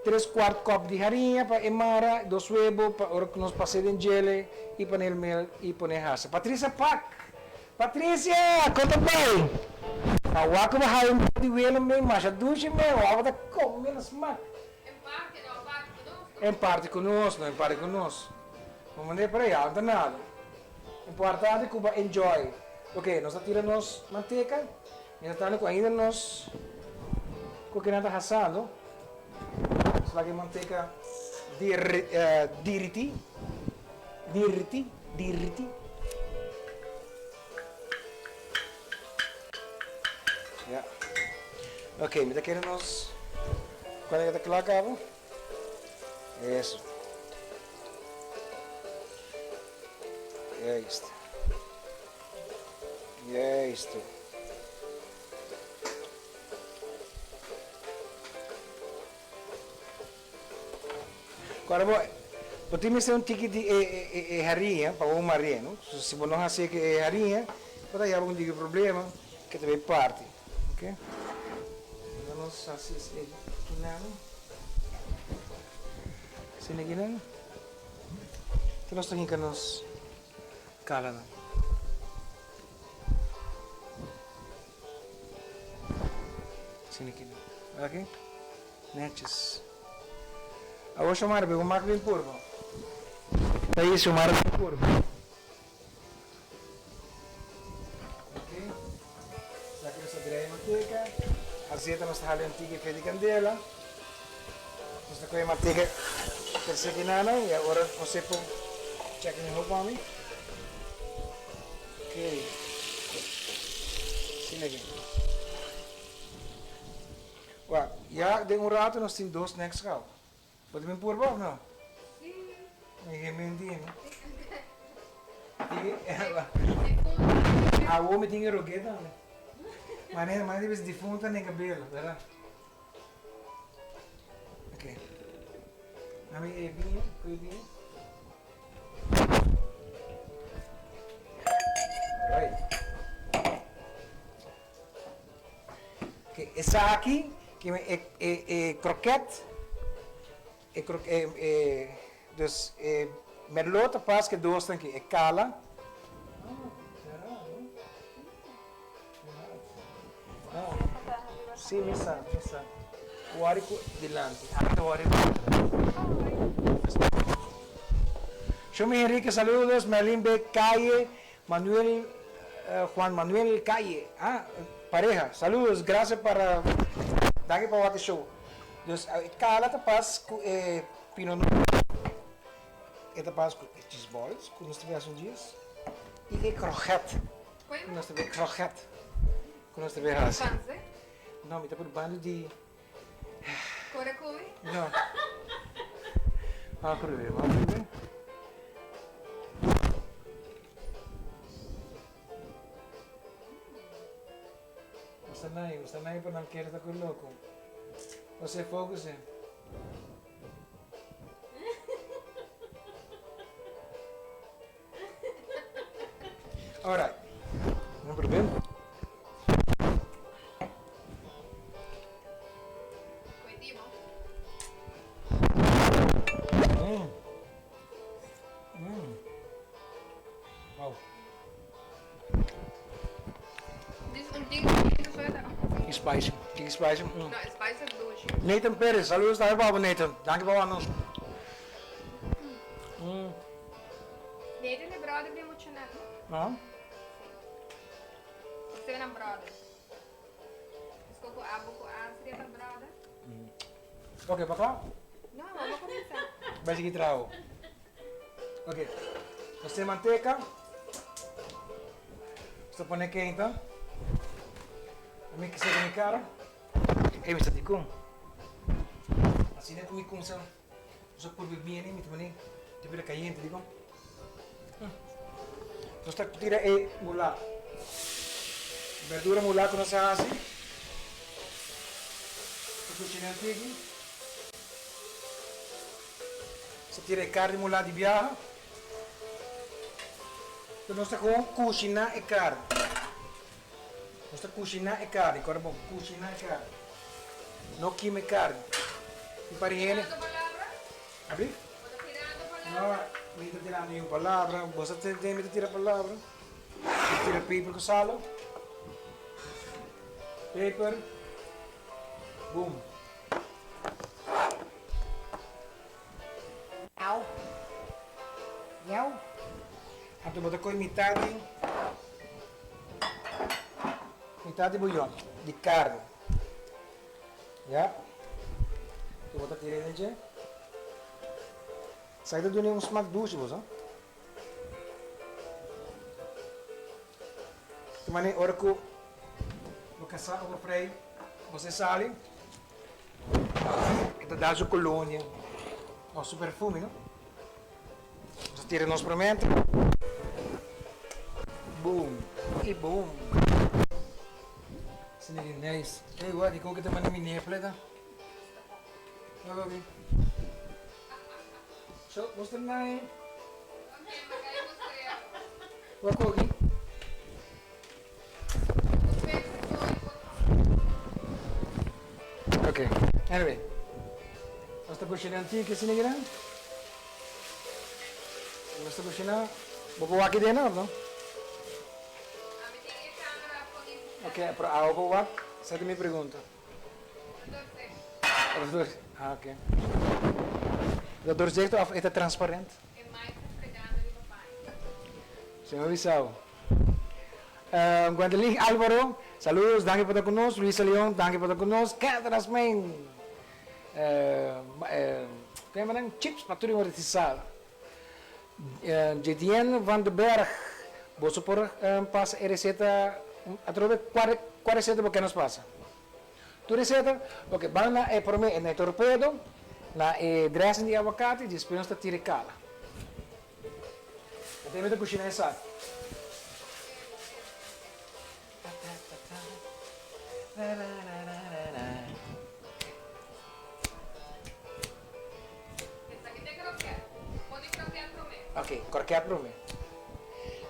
tres kuart kòp di hariña pa e mara, dos webo pa ora ku nos pas'é den djele i panel mel i pon'é hasa. Patricia Pak! Patricia! Kon ta bai? A wak ku bo haya un poko di welo men, masha dushi men, wak bo ta kome na smak. En parte no, aparte ku nos no. En parte ku nos no, en parte ku nos. Bo mand'é por ei, no ta nada. Importante ku bo enjoy. Ok, nos a tira nos manteca, mientras tanto cu ainda nos cokinan ta hasando, nos laga e manteca diriti, diriti, diriti. Ya. Ok, mi ta kere nos cuando ta cla cabo. Eso. Juist. Juist. Ahora bo, bo tin mester un tiki di e, e, e, e hariña pa bo maria, no? So, si bo no hasi e e hariña, bo ta yaba un tiki problema ke ta bay parti, ok? Nos hasi e kinan. Asina kinan. Te nos ta hinka nos kalanan. Asina aki nan. Aki. Netjes. Awor Xiomara bo mak bin purba. Ta ahí Xiomara bin purba. Ok. Esaki nos ta draai manteka. Azeta nos ta hala un tiki fe di kandela. Nos ta kohe manteka terse kinana y awor Jose por check mihor pa mi. Ok. Asina aki. Wak, ya den un rato nos tin dos snacks gau. Bo ta bin purba of no? Si. Mi ke menti no. Awo mi tin e roke tambe. Manera manera di bisa difunta den kabelo, berdad? Ok. Nami e biña, koe biña. Alright. Esaki ki e e e kroket e kro e e dus e merlot ta pas ku e dosnan aki e kala si mi sa mi sa wòri ku dilanti ami ta wòri ku Shumi Henrique saludos Merlin B Calle Manuel Juan Manuel Calle ah pareha saludos gracias para danki pa wak e show dus e kala ta pas ku e pinot noir e ta pas ku e cheese balls ku nos ta bira haci un dies y e kroket ku nos ta bira kroket ku nos ta bira haci no mi ta probando di Kore ku mi? No. Wak rubé, wak rubé. Usa nai, usa nai pa nan kere ta ku loko. Ose focus eh. Alright. No problem. Mm. Mm. Wow. Spicy. Tiki spicy. No, spicy is dushi. Nathan Perez, saludos tambe pa bo Nathan. Danki pa wak nos. Nathan e brother di muchanan. No? Si. Esei nan brother. Esko ku abo ku Asria ta brother. Ok, pa kla? No, abo kuminsá. Bai sigui traho. Ok, nos tin manteka. Nos ta pone keinta. Mi kisa ku mi kara. Ey, mi sa dikon. Asina ku mi kumsa usa purba bieni, mi ta pone ta bira kayente, dikon. Nos ta tira e mulá. Berdura mulá ku nos a hasi. Ta kushina un tiki. Nos ta tira e karni mulá di biaha. Enton nos ta kon kushiná e karni. Nos ta kushiná e karni, kòrda bon, kushiná e karni. No kima e karni. Mi pari hende. Tirando palabra? Abi? Bo ta tirando palabra? No, mi ta tirando niun palabra. Bo sa tende mi ta tira palabra. Mi tira peper ku salo. Peper. Boom. Au. Miau. Anto bo ta koe mitad di mitad di buyon di karni. Ya. Anto bo ta tira den dje. Esaki ta duna un smak dushi bo sa. Te manera ora ku bo kasá of bo frei bo se sali e ta da su kolonia of su perfume no. Nos a tira nos promente. Boom y boom. Asina di nice. Ey wak dikon ke ta manda mi nefle ta? Wak oki. So, nos ta nai. Wak oki. Ok, anyway. Nos ta kushina un tiki asina kinan. Nos ta kushiná. Bo por wak den òf no? Ami tin e kamera poni. Ok, pero awo por wak? Esei ta mi pregunta. Ta doorzichtig. Ah, ok. Ta doorzichtig òf e ta transparent? E mic ta fregando riba paña. Si mi bisa bo. Gwendeline Alvaro, saludos, danki pa ta ku nos. Luisa Leon, danki pa ta ku nos. Kenneth Rasmijn, Ku yama nan chips pa tur e ora di sal. Jedienne van de Berg, boso por pasa e receta atrobe? Kua kua receta bo ke nos pasa? Tur receta? Ok, ban na e prome na e torpedo, na e dressing di awakati, despues nos ta tira e kala. Anto mi ta kushina esaki. Esaki ta kroket. Pone kroket promé. Ok, kroket promé.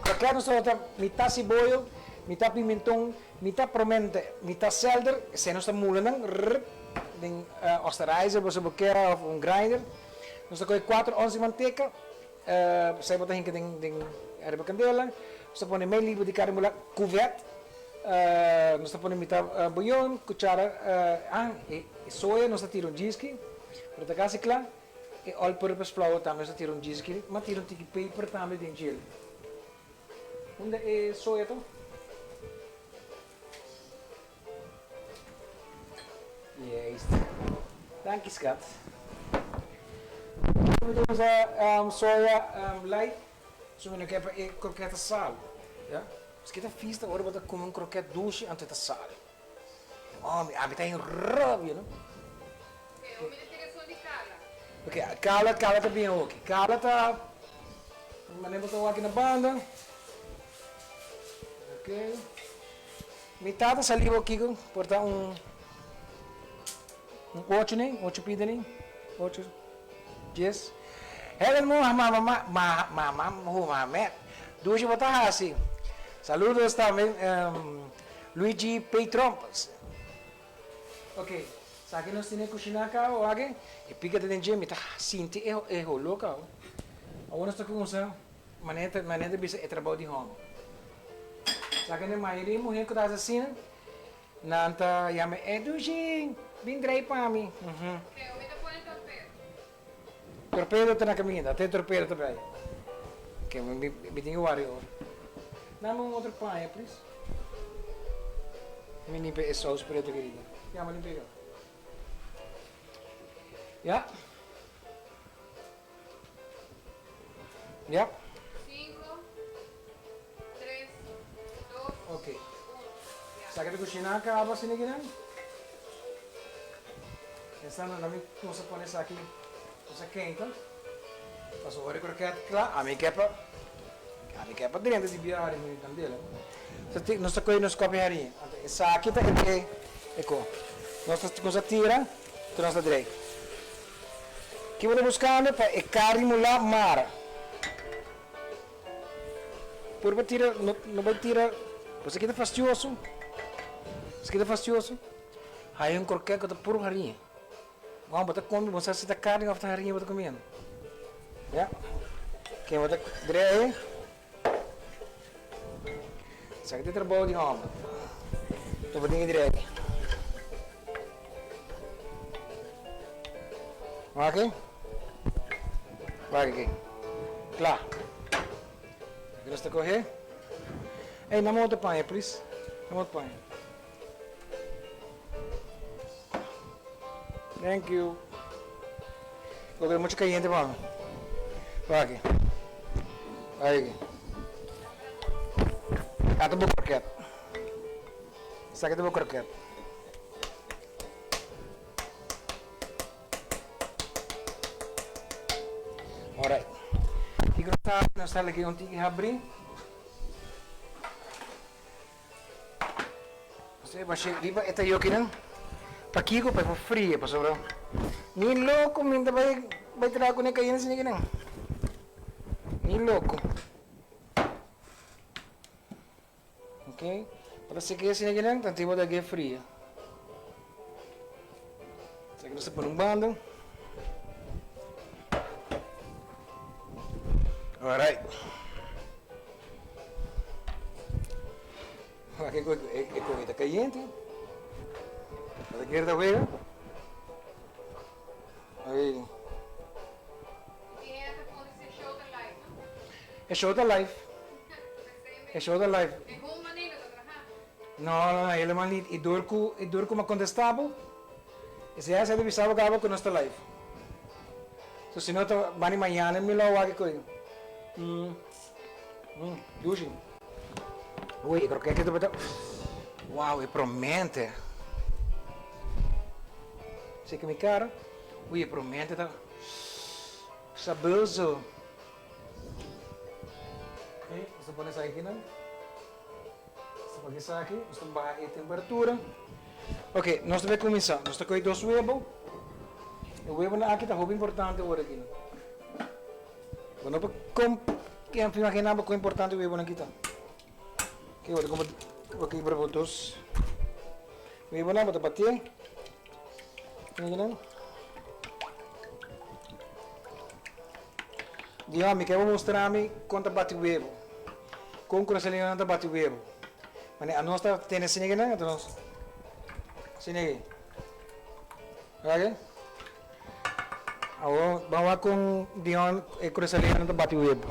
Kroket nos ta mitá siboyo, mitá pimenton, mitá promente, mitá selder, esei nos ta mula nan rrrr den osterizer bo si bo kier of un grinder. Nos ta kohe kuater ons di manteka, esei bo ta hinka den den ariba kandela. Nos ta pone mei liber di karni mulá kuvet, nos ta pone mitá buyon, kuchara, ah e soya nos ta tira un djiski. Pero ta casi cla. E all purpose flour tambe nos ta tira un djis. M'a tira un tiki peper tambe den djel. Unda e soya ta? Juist. Danki skat. Mi ta usa soya light. So mi no ke pa e kroket ta sal. Ya. Paske ta fista ora bo ta kume un kroket dushi anto e ta sal. Oh, mi ami ta hin rabia, no? Ok, o mi ta tira esun di Carla. Ok, Carla, Carla ta bien hoki. Carla ta, mane bo ta wak na banda. Ok. Mi tata sali bo kiko, por ta un, un ocho ne, ocho pida ne, ocho, dies. Helen mo mama ma, ma, mama Mohamed, dushi bo ta hasi. Saludos tambe, um, Luigi P. Tromp, Ok, sa ki nos tene kushiná kaba wak e pika ta den dje, mi ta sinti e e holó kaba. Awor nos ta kuminsá manera manera ta bisa e trabou di hòmber. Sa ki na mayoria muhé ku ta hasi asina, nan ta yama e Dushi, bin drei pa mi. Ok, mi ta pone torpedo. Torpedo ta na kaminda, te torpedo ta bai. Ok, mi mi tin ku wari ora. Dame un otro paña, please. Mi limpia e saus preto aki riba. Ya, mi limpia yo. Ya. Ya. Sinku, tres, dos, Ok. uno. Ya. Sa ke ta kushiná kaba asina kinan? Pensando na mi kusa pone esaki kusa keinta. Pasobra ora e kroket kla, ami ke pa ami ke pa drenta di bia hari mi kandela. Nos ta kohe nos kopi hariña. Anto esaki ta e e ko. Nos ta kusa tira, anto nos ta drei. Ki bo ta buskando pa e karni mulá mara. Purba tira, no no bai tira, esaki ta fastioso, esaki ta fastioso. Hay un kroket ku ta puru hariña. Wan bo ta kome bo sa si ta karni òf ta hariña bo ta komiendo. Ya. Ken bo ta drei. Esaki ta e trabou di hòmber. Bo tin ki drei. Wak aki. Wak aki. Kla. Aki nos ta kohe. Ey, dame otro paña, please. Dame otro paña. Thank you. Lo que mucho caliente pa mi. Wak aki. Wak aki. Ata bo kroket. Esaki ta bo kroket. Alright. Kiko nos ta hasi? Nos ta lagi un tiki habri. Nos ta basha riba e tayokinan. Pakiko? Pa e por fria pasobra ni loko mi ta bai bai traha ku ne kayente asina kinan. Ni loko. Ok, bo ta seki asina kinan tantu bo ta get fria. Esaki nos ta pone un banda. Alright. Wak e e koe ta kayente. Bo ta kere ta wega? Ay. E show ta live. E show ta live. No, no, no, helemaal niet. I door ku, i door ku mi a kontestá bo, esei a sa di bisa bo kaba ku nos ta live. So si no ta bani mañana mi lo wak e koe. Mm, mm, dushi. Uy, e krokete tabata, wow, e promente. Seki mi kara. Uy, e promente ta sabroso. Ok, nos ta pone esaki akinan. Nos ta pone esaki, nos ta baha e temperatura. Ok, nos ta bai kuminsá. Nos ta kohe dos webo. E webonan aki ta hopi importante ora aki. Bo no por imaginá bo kon importante e webonan aki ta. Ok, bo ta kumpra, bo kibra bo dos webonan, bo ta batié. Mira. Dios, mi ke bo mustra mi kon ta bati webo. Kon Curaçaoleñonan ta bati webo. Mane anos ta tene asina aki nan, anto nos asina aki. Wak? Awor ban wak kon Dion e Curaçaoleñonan ta bati webo.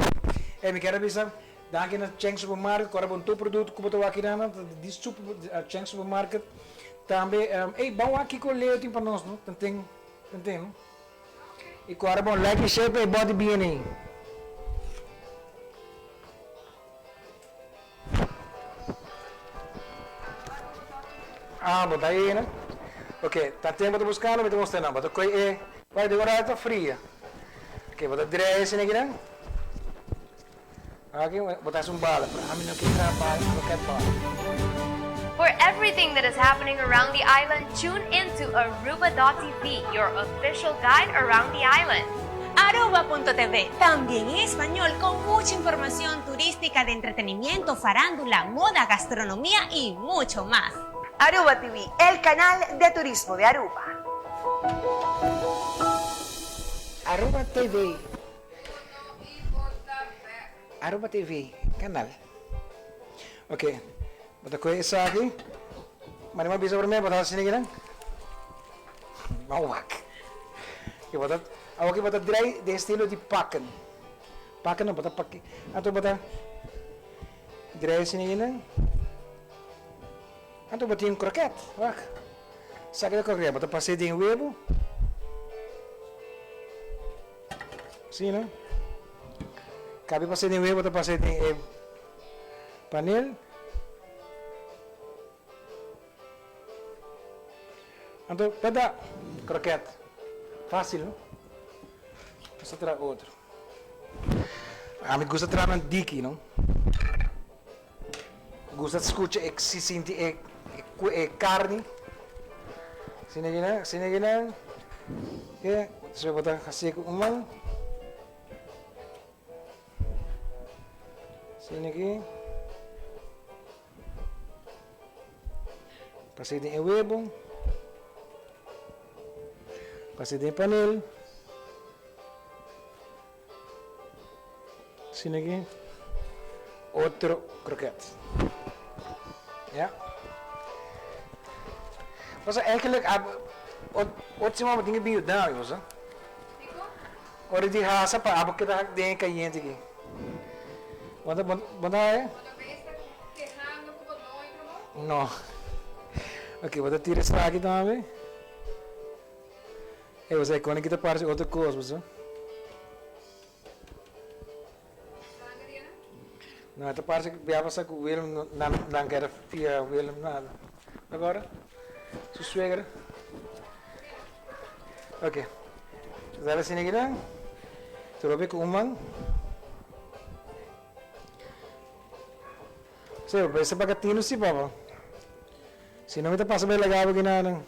Ey, mi kier a bisa danki na Cheng Supermarket ku ora bon tur produkto ku bo ta wak aki nan ta di Cheng Supermarket. Tambe, ey, ban wak kiko Leo tin pa nos no. Tanten, tanten no. I ku ora bon like i share pa e bòt di bini. Ah, bo ta ei no? Ok, tanten bo ta buskando mi ta mustra nan. Bo ta kohe e, wak den ora ta fria. Ok, bo ta drei esei aki nan. Aki bo ta hasi un bala, pero ami no ke traha bala, mi no ke bala. For everything that is happening around the island, tune in to Aruba.tv, your official guide around the island. Aruba.tv, también en español con mucha información turística de entretenimiento, farándula, moda, gastronomía y mucho más. Aruba TV, el canal de turismo de Aruba. Aruba TV. Aruba TV, canal. Ok, bo ta coge esaki. Mane bo a bisa prome, bo ta haci asina kinan? Bo wak. Y bo ta, awoki bo ta draai den estilo di pakken. Pakken no, bo ta paki. Anto bo ta draai asina kinan. Anto bo tin kroket, wak. Esaki ta kroket, bo ta pas'e den webo. Asina. Kabe pas'e den webo, ta pas'e den e panel. Anto ta da kroket. Fácil, no? Nos ta traha otro. Ami gusta traha nan diki, no? Gusta scucha e si sinti e e carni. Asina kinan, asina kinan. Ke, despues bo ta hacié cu un man. Asina aki. Pas'é den e webo. Pas'é den e panel. Asina aki otro kroket. Ya. Pasobra eigenlijk otro siman bo tin ke bin yuda mi, bo sa. Ora di hasa pa abo keda den e kayente aki. Bo ta bo ta haya? No. Ok, bo ta tira esaki tambe. Ey, bo sa e kone ki ta parse otro kos, bo sa. No, e ta parse ku bia pasa ku Willem no nan nan kere fia Willem nada. Agora, su suegra. Ok. Dale asina aki nan. Trobe ku un man. Sí, bo pensa bakatino si, papa. Si no mi ta pasa bai laga bo kinanan.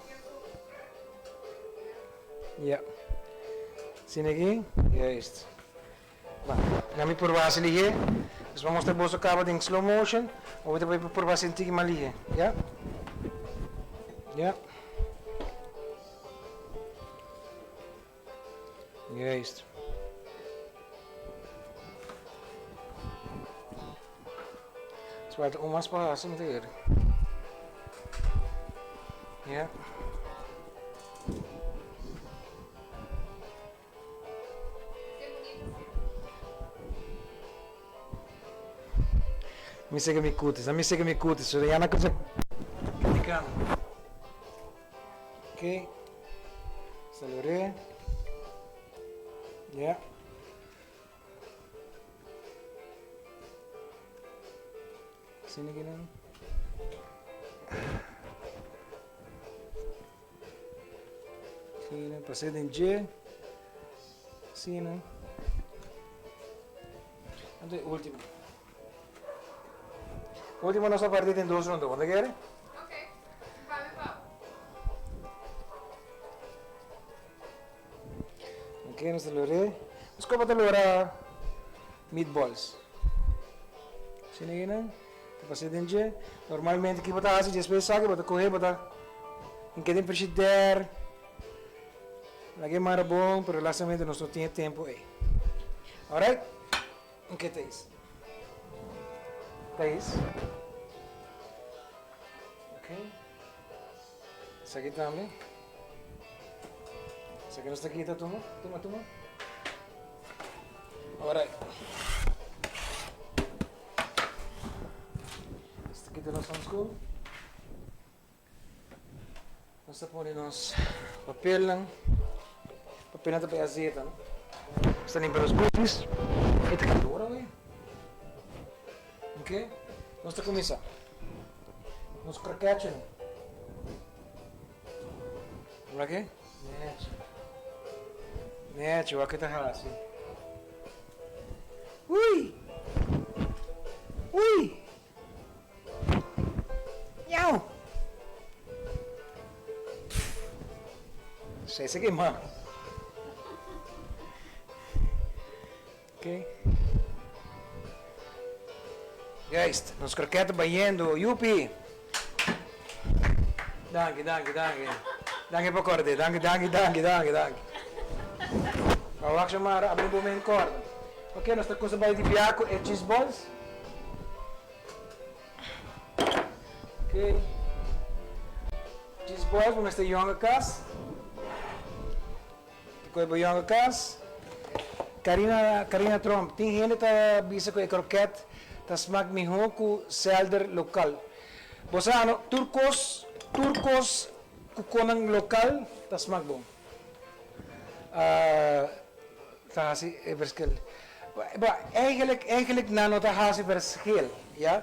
Ja. Asina aki. Juist. Ba, na mi purba hasi lihé. Dus bo mostra boso kaba den slow motion. Bo ta bai purba hasi un tiki mas lihé. Ja. Ja. Juist. Falta un mas pa hasi, mi ta kere. Ja. Mi sega mi cutis, mi sega mi cutis. So ya na cosa criticando. Ok. Saluré. Ja. Asina ki nan. Asina, pasé den dje. Asina. Anto e último. Último nos a parti den dos ronda. Bo ta kere? Ok. Pa mi pa bo. Ok, nos ta lor'é. Nos koba ta lora meatballs. Asina aki nan, ta pas'é den dje. Normalmente ki bo ta hasi despues esaki bo ta kohe bo ta hink'é den frishider, lag'é mara bon, pero lastimamente nos no tin e tempu ei. Alright, ok Thais. Thais. Ok. Esaki tambe. Esaki nos ta kita tuma, tuma, tuma. Alright. Nos ta kita nos handschoen. Nos ta pone nos papelnan. Papelnan ta bay azeta, no? Nos ta limpia nos cookies. E ta calor awe. Ok. Nos ta cuminsa. Nos kroketjenan. Wak e? Nechi. Nechi, wak e ta hasi. Ui! Ui! Miau! Sei se kima. Ok. Juist, nos kroket ta bayendo. Yupi! Danki, danki, danki. Danki pa korde. Danki, danki, danki, danki, danki. Pa wak Xiomara, abri bo men korda. Ok, nos ta kusa bai di bia ku e cheese balls. Ok. Cheese balls, bo mester yonga kas. Koe bo yonga kas. Karina Karina Tromp, Tin hende ta bisa ku e kroket ta smak mihó ku selder lokal. Bo sa no, tur kos tur kos ku konan lokal ta smak bon. Ta hasi e verschil. Bo, eigenlijk eigenlijk nan no ta hasi verschil, ya.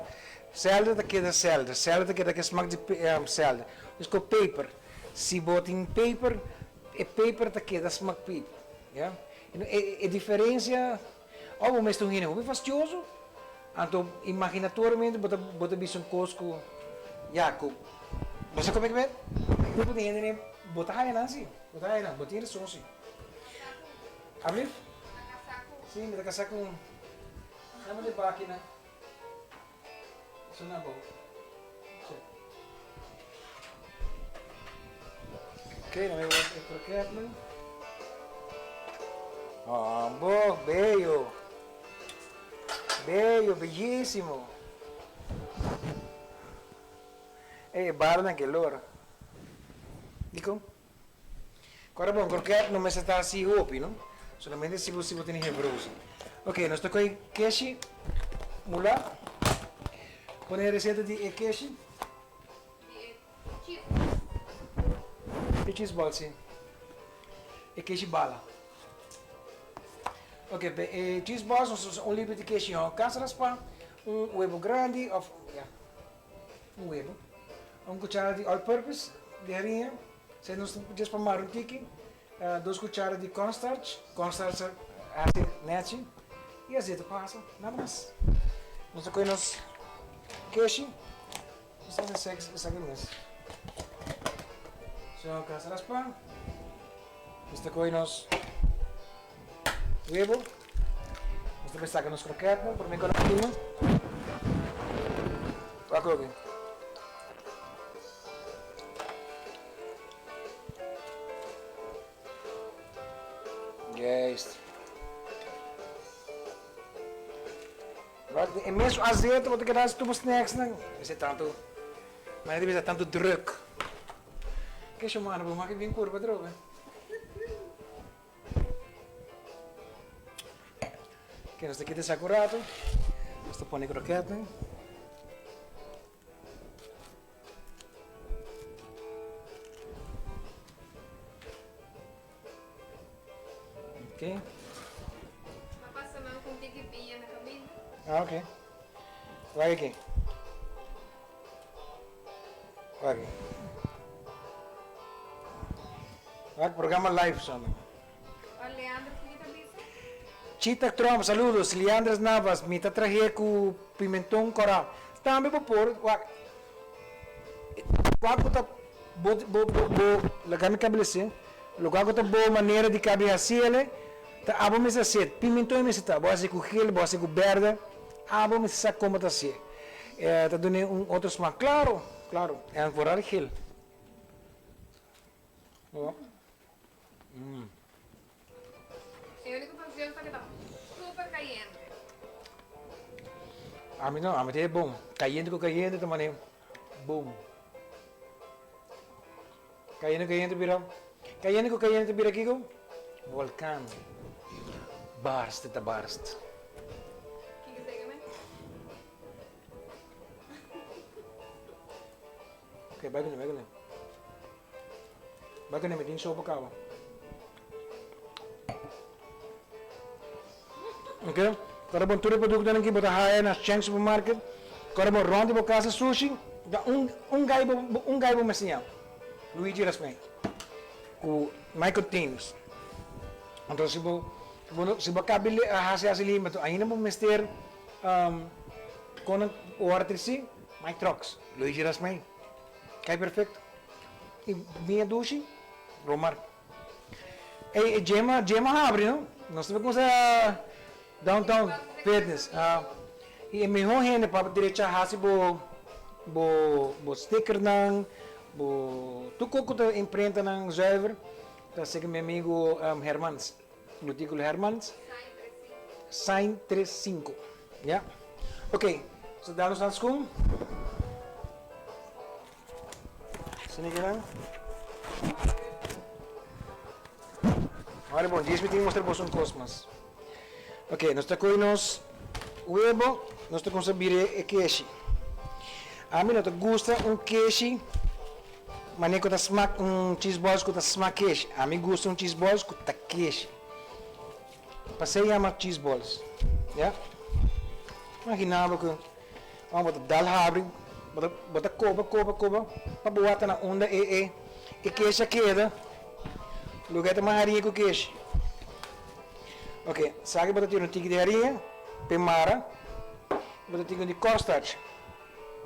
Selder ta keda selder, selder ta keda ke smak di selder. Dus ku peper, si bo tin peper E peper ta keda smak pip, ya. E diferencia, oh bo mester un hende hopi fastioso, anto imaginatoriamente bo ta bo ta bisa un cos cu, ya, cu bo sa come kiber? Tipo di hende bo ta haya nan si, bo ta haya nan, bo tin rason si. Ablief? Si, mi ta casa cu un, dame de baki nan. Suna bo. Ok, dan mi wak e kroketnan. Ambo, bello. Bello, bellísimo. Ey, e baranan ke lora. Dikon? Kora bon, kroket no mester ta hasi hopi, no? Solamente si bo si bo tene hebrosa. Ok, nos ta kohe keshi mula. Pone e reseta di e keshi. Di e cheese balls. E cheese balls, si. E keshi bala. Ok, pe e cheese balls nos usa un libra di keshi hon kas raspa, un webo grandi of, ya. Un webo, un cuchara di all purpose di hariña, esei nos ta djes pa mara un tiki, dos cuchara di cornstarch, cornstarch ta haci nechi, y azeta pa hasa, nada mas. Nos ta coge nos keshi, nos ta haci esaki mes. So, casa raspa, nos ta coge nos webo. Nos ta bay saca nos kroketnan prome cu nan kima. Wak oki. Juist. Wak, e mesun azeta bo ta keda hasi tur bo snacksnan. Mester tantu, manera di bisa tantu druk. Ke shomana bo maki bin kurpa atrobe. Ke nos ta kita esaki un rato. Nos ta pone kroketnan. Ok. Ma pasa nan con tiki biña na caminda. Ah, ok. Wak aki. Wak aki. Wak programa live so. Leandro kiko ta bisa? Chita Tromp, saludos. Leandres Navas, mi ta trahe ku pimenton kora. Tambe bo por wak wak bo ta bo bo bo bo laga mi kablese loke ku ta bo manera di kabi hasi ele ta abo mester hasié. Pimenton e mester ta, bo hasi ku gel, bo hasi ku berde, abo mester sa kon bo ta hasié. Ta dun'é un otro smak. Klaro, klaro, en vooral gel. E único pasión ta que ta super cayente. A mi no, a mi ta e bon. Cayente cu cayente ta mane boom. Cayente cu cayente bira, cayente cu cayente bira kico? Volcan. Barst ta barst. Kico esey me? Ok, bai cune, bai cune. Bai cune, mi tin sopa caba. Ok, ora bon tur e productonan ki bo ta haya na Cheng Supermarket, ora bo rond di bo casa sushi, da un un guy bo un guy bo mester yama, Luigi Rasmijn, cu Michael Thames. Anto si bo si bo cabi haci haci limba ainda bo mester con nan ora trisi, Mike Trucks, Luigi Rasmijn. Kai perfecto. Y biña dushi, Romar. Ey, e gym, gym a habri, no? Nos ta cuminsa Downtown Fitness. Ah. Y e mehor hende pa derecha haci bo, bo, bo stickernan, bo, tur cos cu ta imprentanan zuiver, ta seki mi amigo um, Hermans. Lutículo Hermans. Sign 35. Ya. Ok. So daar nos handschoen. Sini kinan. Ahora bon, dies mi tin mostra bos un kos mas. Ok, nos ta koe nos webo, nos ta kumsa bira e keshi. Ami no ta gusta un keshi Mane ku ta smak un cheese balls ku ta smak keshi. Ami gusta un cheese balls ku ta keshi. Pasei yama cheese balls. Ya. Imagina bo ku ora bo ta dal habri, bo ta bo ta koba koba koba pa bo wak ta na unda e e e keshi a keda. Lugar ta mas hariña ku keshi. Ok, sa ki bo ta tira un tiki di hariña p'e mara, bo ta tira un di cornstarch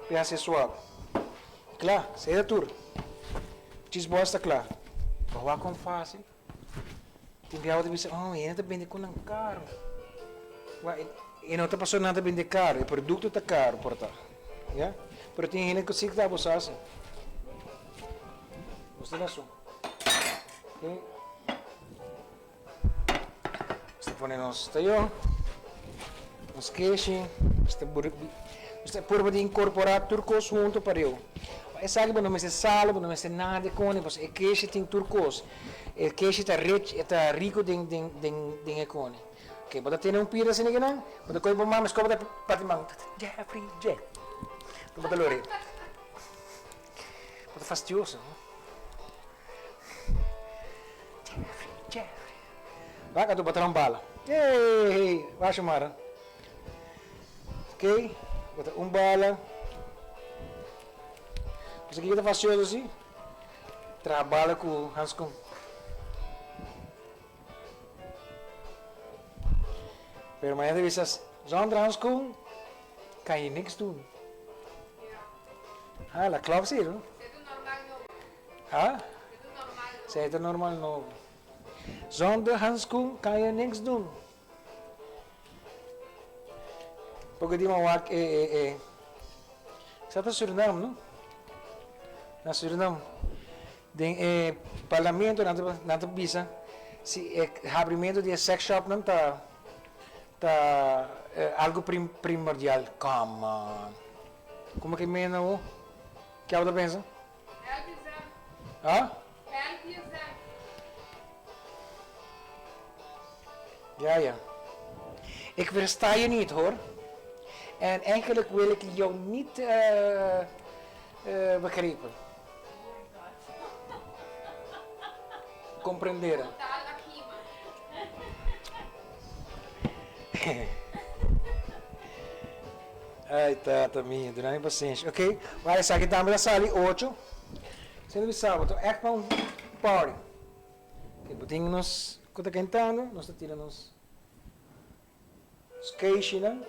p'e hasi suave. Kla, seda tur. Cheese balls ta kla. Bo wak kon fácil. Tin biaha bo ta bisa, oh, hende ta bende konan karo. Wak, e no ta pasobra nan ta bende karo, e produkto ta karo por ta. Ya? Pero tin hende ku si ta abusá si. Bo ta rason. Ok. Nos ta pone nos tayo, nos keshi, nos ta nos ta purba di incorpora tur cos hunto pareu. Esaki bo no mester salo, bo no mester nada di cone, pasobra e keshi tin tur cos. E keshi ta rich, e ta rico den den den den e cone. Ok, bo ta tene un pida asina kinan, bo ta coge bo man, mesco bo ta parti man, Jeffrey, Jeff. Bo ta lori. Bo ta fastioso, no? Jeffrey, Jeffrey. Wak atu batra un bala. Hey, wak Xiomara. Ok, batra un bala. Pues aki ta fastioso si. Traha bala ku hanskun. Pero mañana ta bisa, zonder hanskun kan je niks doen. Ah, la klopt si, no? Ha? Zij ta normal nobo. Zonder handschoen kan je niks doen. Porque di wak e e e. Sa ta Surinam, no? Na Surinam. Den e parlamento nan ta nan ta bisa si e habrimento di e sex shop nan ta ta. algo primordial. Come on. Como ke mena bo? Ke abo ta pensa? Help yourself. Ha? Help yourself. Ja, ja. Ik versta je niet hoor. En eigenlijk wil ik jou niet uh, uh, begrijpen. Comprenderen. Ay, tata mi, duna mi pasenshi. Ok, wak esaki tambe ta sali ocho. Sendo bisa bo ta echt pa un party. Ok, bo tin nos ku ta kentando, nos ta tira nos keishinan.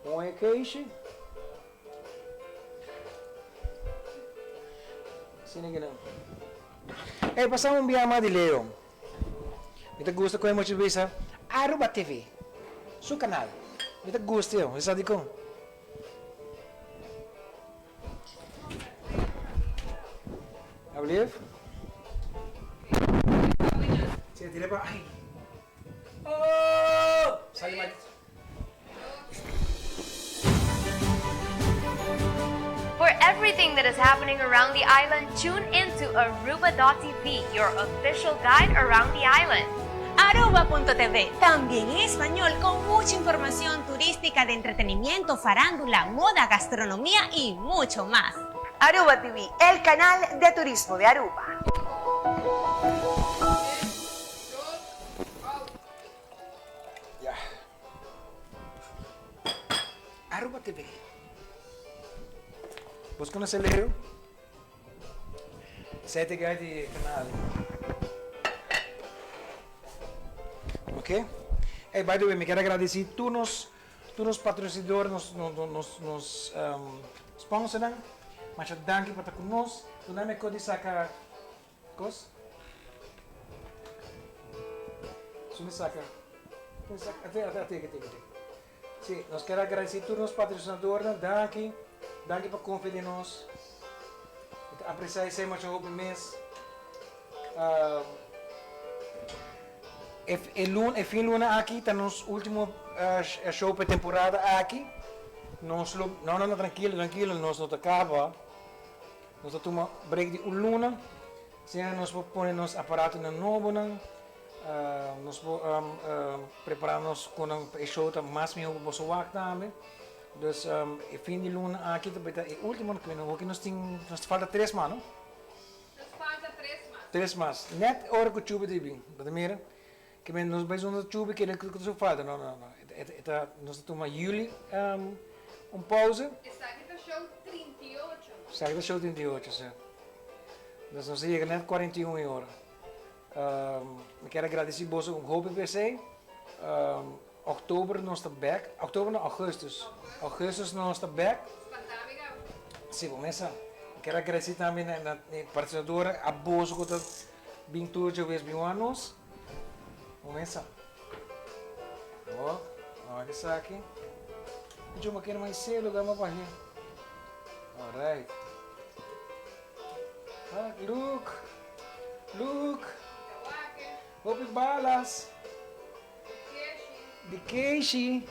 Moe keishi. Asina kinan. Ey, pasa un bia mas di Leo. Mi ta gusta con e mucha bisa Aruba TV, su canal. Mi ta gusta yo, mi sa dicon. Alblief? Sí, tira pa. Ay. Oh! Sali maar. For everything that is happening around the island, tune in to Aruba.tv, your official guide around the island. Aruba.tv, también en español con mucha información turística de entretenimiento, farándula, moda, gastronomía y mucho más. Aruba TV, el canal de turismo de Aruba. Ya. Aruba TV. Bos conoce Leo? Zij te guy di canal. Ok? Hey, by the way, mi kier agradeci tur nos, tur nos patrocinador, nos, nos, nos, nos um, sponsornan. Masha danki pa ta cu nos. Duna mi codi saca Cos? Su mi saca. Mi saca. Ate, ate, ate, ate, ate. Sí, nos kier agradeci tur nos patrocinadornan. Danki. Danki pa confia den nos. Mi ta aprecia esey masha hopi mes. Uh, e, e, luna, e fin luna aki ta nos ultimo uh, show pa e temporada aki. Nos lo, no, no, no, tranquilo, tranquilo, nos no ta caba. Nos ta tuma break di un luna, asina nos por pone nos aparatonan nobonan, nos por prepara nos con nan pa e show ta mas miho pa boso wak tambe. Dus e fin di luna aki ta beta e ultimo, hoki nos tin, nos ta falta tres mas no? Nos falta tres mas. Tres mas, net ora cu Chubi ta bin, bo ta mira? Ke men nos bai zona Chubi kende cu ta su falta, no no no, e ta, nos ta tuma juli un pauze. Esaki ta show 38 no? Esaki ta show 38 si. Dus nos a yega net 41 e ora. Mi kier a gradeci boso un hopi pa esey. Oktober nos ta bek, oktober no augustus, augustus nos ta bek. Spantá mi gaba. Si bo mesa. Mi kier a gradeci tambe na e patrocinador a boso cu ta bin tur djaves bin wak nos. Bo mesa. Oh, wak esaki. Yo me quiero mais celo, dame pa hier. Alright. Ah, look. Look. Hopi balas. Di keshi.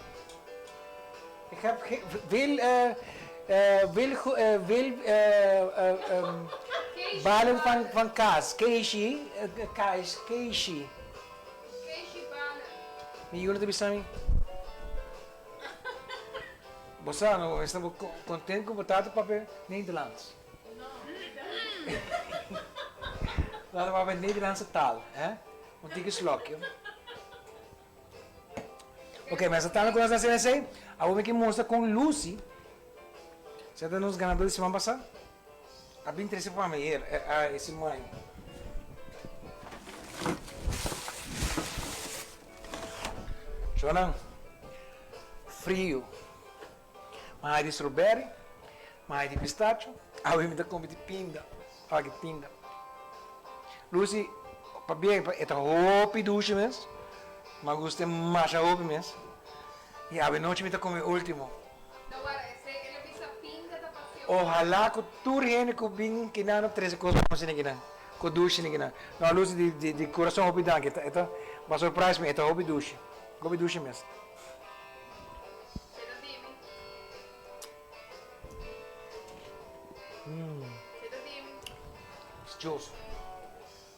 Ik heb veel, uh, uh, veel, uh, veel uh, um, balen van, van kaas. Keshi, uh, kaas, keshi. Keshi balen. Mi yunan ta bisa mi, Bo sa no, esta bo content cu bo tata papia Nederlands. Tata papia Nederlandse taal, hè? Un tiki slokje. Ok, mester tanda cu nos ta haciendo esey. Awor mi ke mustra con Lucy, esey ta nos ganador di siman pasa, a bin trece pa mi ayer, e siman. Shownan, frio. Mai di strawberry, mai di pistacho, awe mi ta come di pinda, aki pinda. Lucy, pabia e ta hopi dushi mes, mi a gusta e masha hopi mes, y awe nochi mi ta come e ultimo. Ojalá cu tur hende cu bin kinan a trece cos bon asina kinan, cu dushi asina kinan. No, Lucy, di, di, di curason hopi danki, e ta, e ta, bo a surprise mi, e ta hopi dushi, hopi dushi mes. Juice.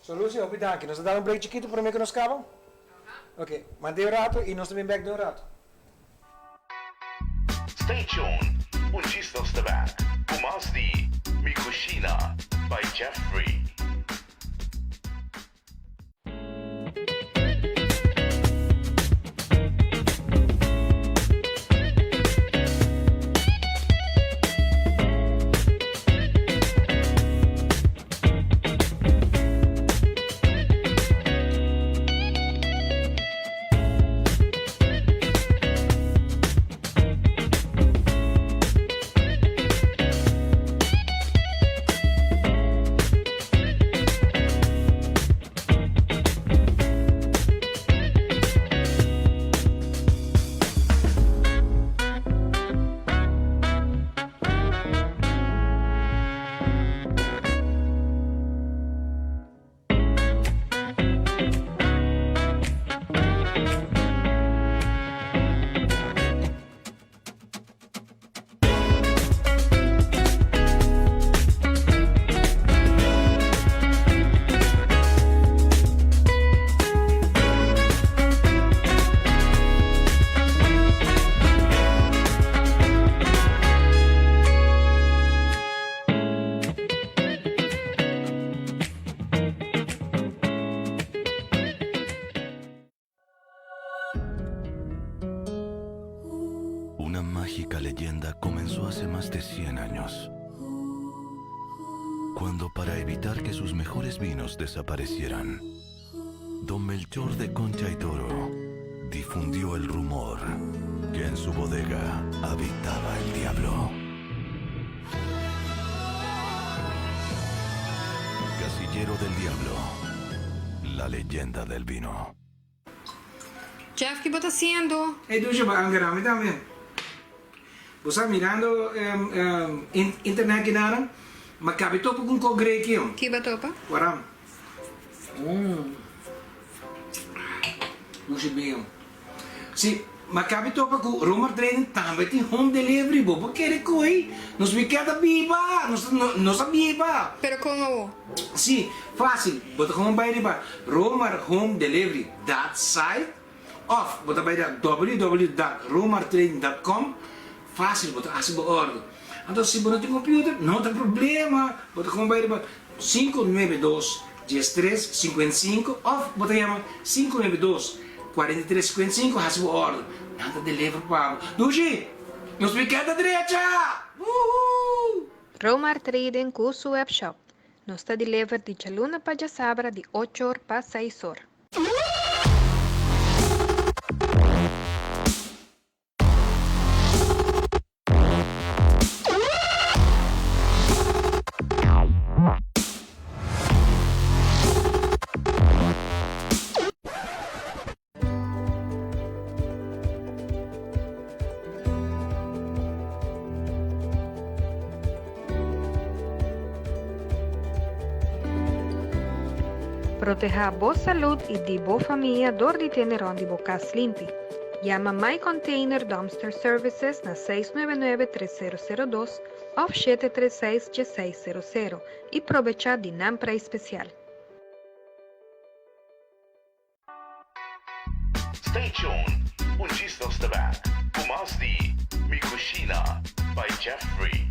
So Lucy, hopi danki. Nos ta dal un break chikitu prome ku nos kaba? Ok, mant'é un rato i nos ta bin bek den un rato. Stay tuned, un djis nos ta bek ku mas di Mi Cushina by Jeffrey. Una mágica leyenda comenzó hace más de 100 años. Cuando para evitar que sus mejores vinos desaparecieran, don Melchor de Concha y Toro difundió el rumor que en su bodega habitaba el diablo. Casillero del Diablo, la leyenda del vino. Jeff, ki bo ta haciendo? Ey Dusha bo angera mi tambe. Bo sa mirando internet kinanan ma kabi topa ku un kok grey kion. Ki bo topa? Waram. Dusha bien. Si, ma kabi topa ku Romar Trading tambe tin home delivery bo por kere koe nos mi keda biba nos nos a biba. Pero kon awo? Si, fácil, bo ta gewoon bai riba romarhomedelivery dot site òf bo ta bai riba www dot romartrading dot com, fácil bo ta hasi bo òrdu. Anto si bo no tin computer no ta problema, bo ta gewoon bai riba 592 13 55 òf bo ta yama 592 43 55 hasi bo òrdu, nan ta deliver pa bo. Dushi! Nos weekend ta drecha! Woohoo! Romar Trading ku su webshop. Nos ta deliver di djaluna pa djasabra di ocho or pa seis or. Protehá bo salud i di bo famia dor di tene rònt di bo kas limpi. Yama My Container Dumpster Services na 699 3002 òf 736 1600 i probechá di nan preis spesial. Stay tuned, un djis nos ta back cu mas di Mi Cushina by Jeffrey.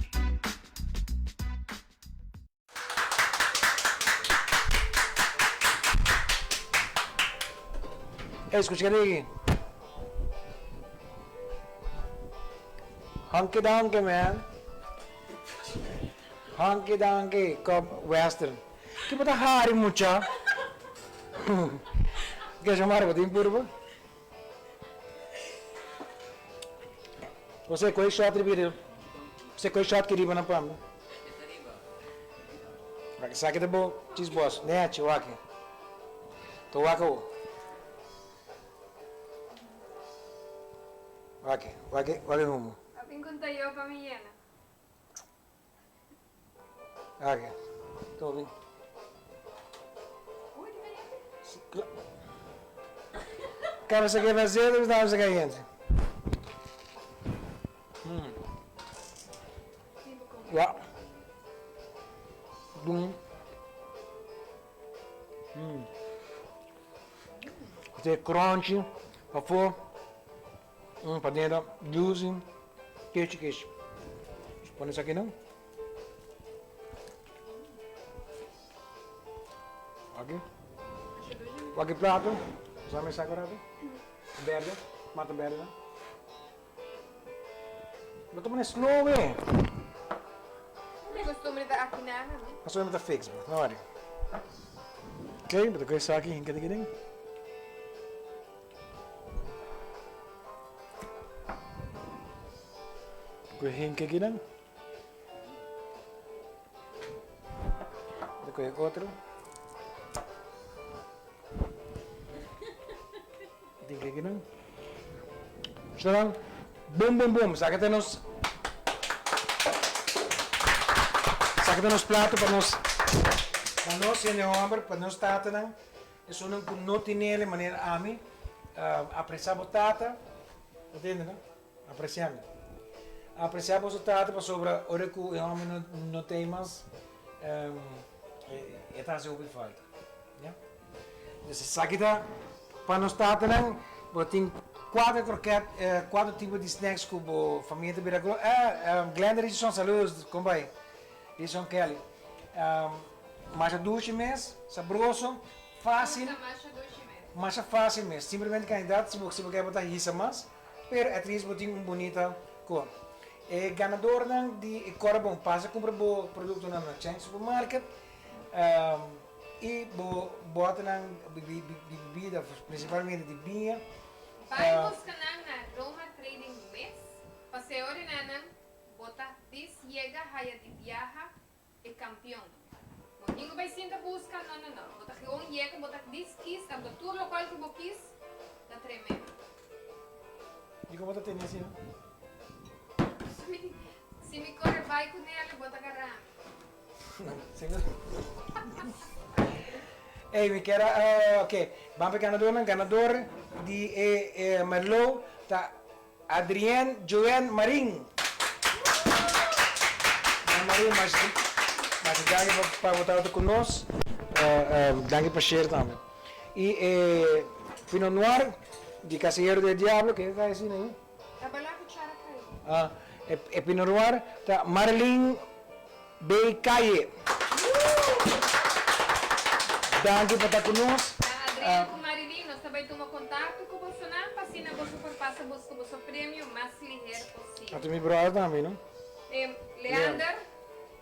Ey, scucha kende aki. Honky donkey, man. Honky donkey, kom western. Ki bo ta hari mucha? Ke Xiomara bo tin purba? Jose koe shot riba kiri Jose koe shot kiriba na pambe. Wak esaki ta bo cheese bos nechi wak To wak awo. Wak wak wak e humo. Abin conta yo pa mi yena. Ake, toma bin. Cabeza que vazia, deve estar caliente. Ja. Dun. Mm. E crunchy, pafó, mm, paden juicy, keshi keshi. Pone esaki nan. Aki. Wak e plato. Sa mi saco rato. Berde, mata berde nan. Bo ta pone slow eh. Mi costumbre ta aki nana, no? Pasobra mi ta fix bo, no worry. Ok, bo ta coge esaki hinca di kiden. Coge hinca kinan. Bo ta coge otro. Tin ke nan. Shonan, bum bum bum, saka ta nos Saka ta nos plato pa nos pa nos hende homber, pa nos tatanan, esunnan ku no tinele manera ami, apresa bo tata, bo tende no? Aprecia mi. Aprecia boso tata pasobra ora ku e homber no no tei mas, e ta hasi hopi falta. Ya. Dus esaki ta pa nos tatanan, bo tin kuater kroket, kuater tipo di snacks ku bo famia ta bira gro. Eh, Glenda Richardson, saludos, kon bai? Richardson Kelly. Masha dushi mes, sabroso, fácil. Masha fácil mes. Simplemente kandidat si bo si bo ke bo ta hisa mas, pero at least bo tin un bunita kor. E ganadornan di e kor a bon pasa kumpra bo produktonan na Chang Supermarket. I bo botenan di bibida, principalmente di biña. Bai busca nan na Roma Trading mes, paseo di nan bo ta dis yega haya di biaha e campeon. Bo tin cu bai sinta busca, no no no, bo ta gewoon yega bo ta dis kies anto tur locual cu bo kies ta tremendo. Dicon bo ta tene asina? Si mi core bai cu Nelly bo ta garami. Ey, mi kier a, ok, ban pa e ganadornan. Ganador di e Merlot ta Adrien Joen Marin. Joen Marin, masha, masha danki pa, pa bo tabata ku nos. Danki pa share tambe. I e Pinot Noir di Casillero del Diablo, ke ta asina ahi? Tabala kuchara kai. Ah, e Pinot Noir ta Marilyn Bay Calle. Danki pa ta ku nos. Na Adrian ku Marilyn nos ta bai tuma kontakto ku bosonan pa asina boso por pasa buska boso premio mas liher posibel. Anto mi brother tambe no? Leander,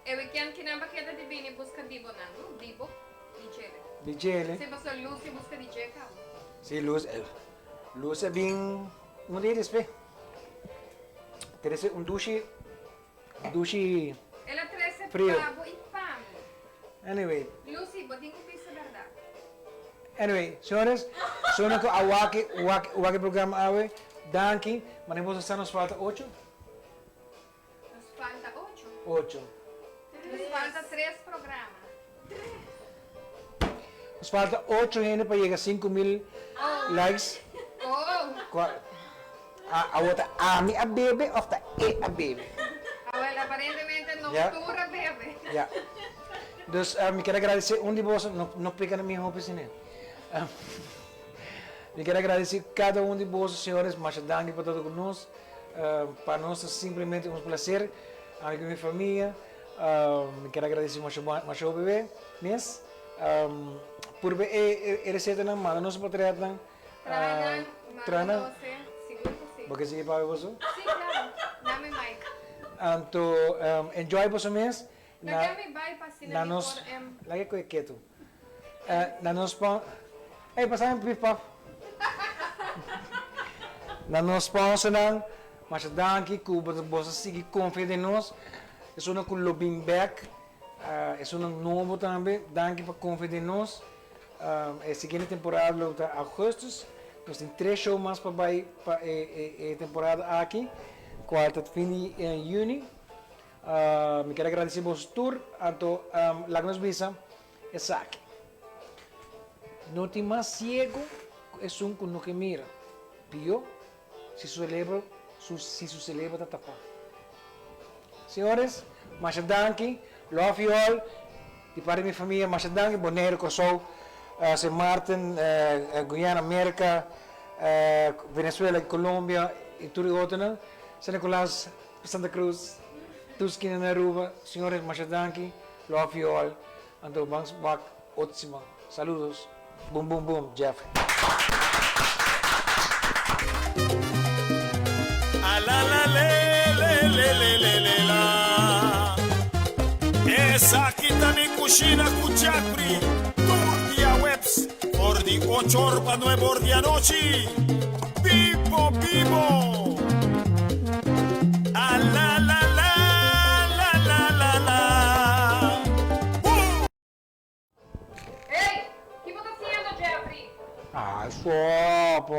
e weekend kinan pa keda di bini buska dibo nan no? Dibo, di djele. Di djele. Si pasobra Lucy buska di dje kaba. Si Lucy, Lucy a bin un dia despues. Trese un dushi. Dushi El a trece frio. pa bo y pa mi. Anyway. Lucy, bo tin cu bisa berdad. Anyway, señores, sona cu a wak wak wak e programa awe. Danki. Mane boso sa nos falta ocho? Nos falta ocho. Ocho. Nos falta tres programa. Nos falta ocho hende pa yega 5000 likes. Oh. Cua a awor ta ami a bebe of ta e a bebe? Awel, aparentemente no Ya. tur a bebe. Ya. Dus mi kier a gradece un di boso, no no peka na mi hopi sine. Mi kier a gradeci cada un di boso, señores, masha danki pa ta ku nos. Pa nos ta simplemente un placer, ami ku mi famia. Mi kier a gradeci masha masha hopi be mes. Purba e e recetanan, manda nos potretnan. Traha nan, manda nos e, sigur ku si. Bo ke sigui papia boso? Si, claro. Dame mic. Anto enjoy boso mes. Laga mi bai pa asina mi por em. Laga koe ketu. Na nos spon. Ey pasa mi pif paf. Na nos sponsornan, masha danki ku boso a sigui konfia den nos. Esunnan ku lo bin bek, esunnan nobo tambe, danki pa konfia den nos. E siguiente temporada lo ta augustus. Nos tin tres show mas pa bai pa e temporada aki, kual ta fin di juni. Mi kier a gradisé boso tur, anto laga nos bisa esaki, No tin mas siego ku esun ku no ke mira, pió si su celebro si su celebro ta tapá. Señores, masha danki, love you all. Di parti di mi famia masha danki Boneiru, Kòrsou, Sint Maarten, Guyana, Merka, Venezuela i Colombia i tur e otronan, San Nicolas, Santa Cruz, tur skina na Aruba. Señores masha danki, love you all. Anto ban wak otro siman. Saludos. Boom boom boom Jeffrey. A la la le le le le le le la Esaki ta mi kushina ku Jeffrey tur dia weps for di ocho or pa nuebe or di anochi. Bibo bibo. A la la la la la la la. Boom! Hey! Ki bo ta haciendo, Jeffrey? Ay, stop.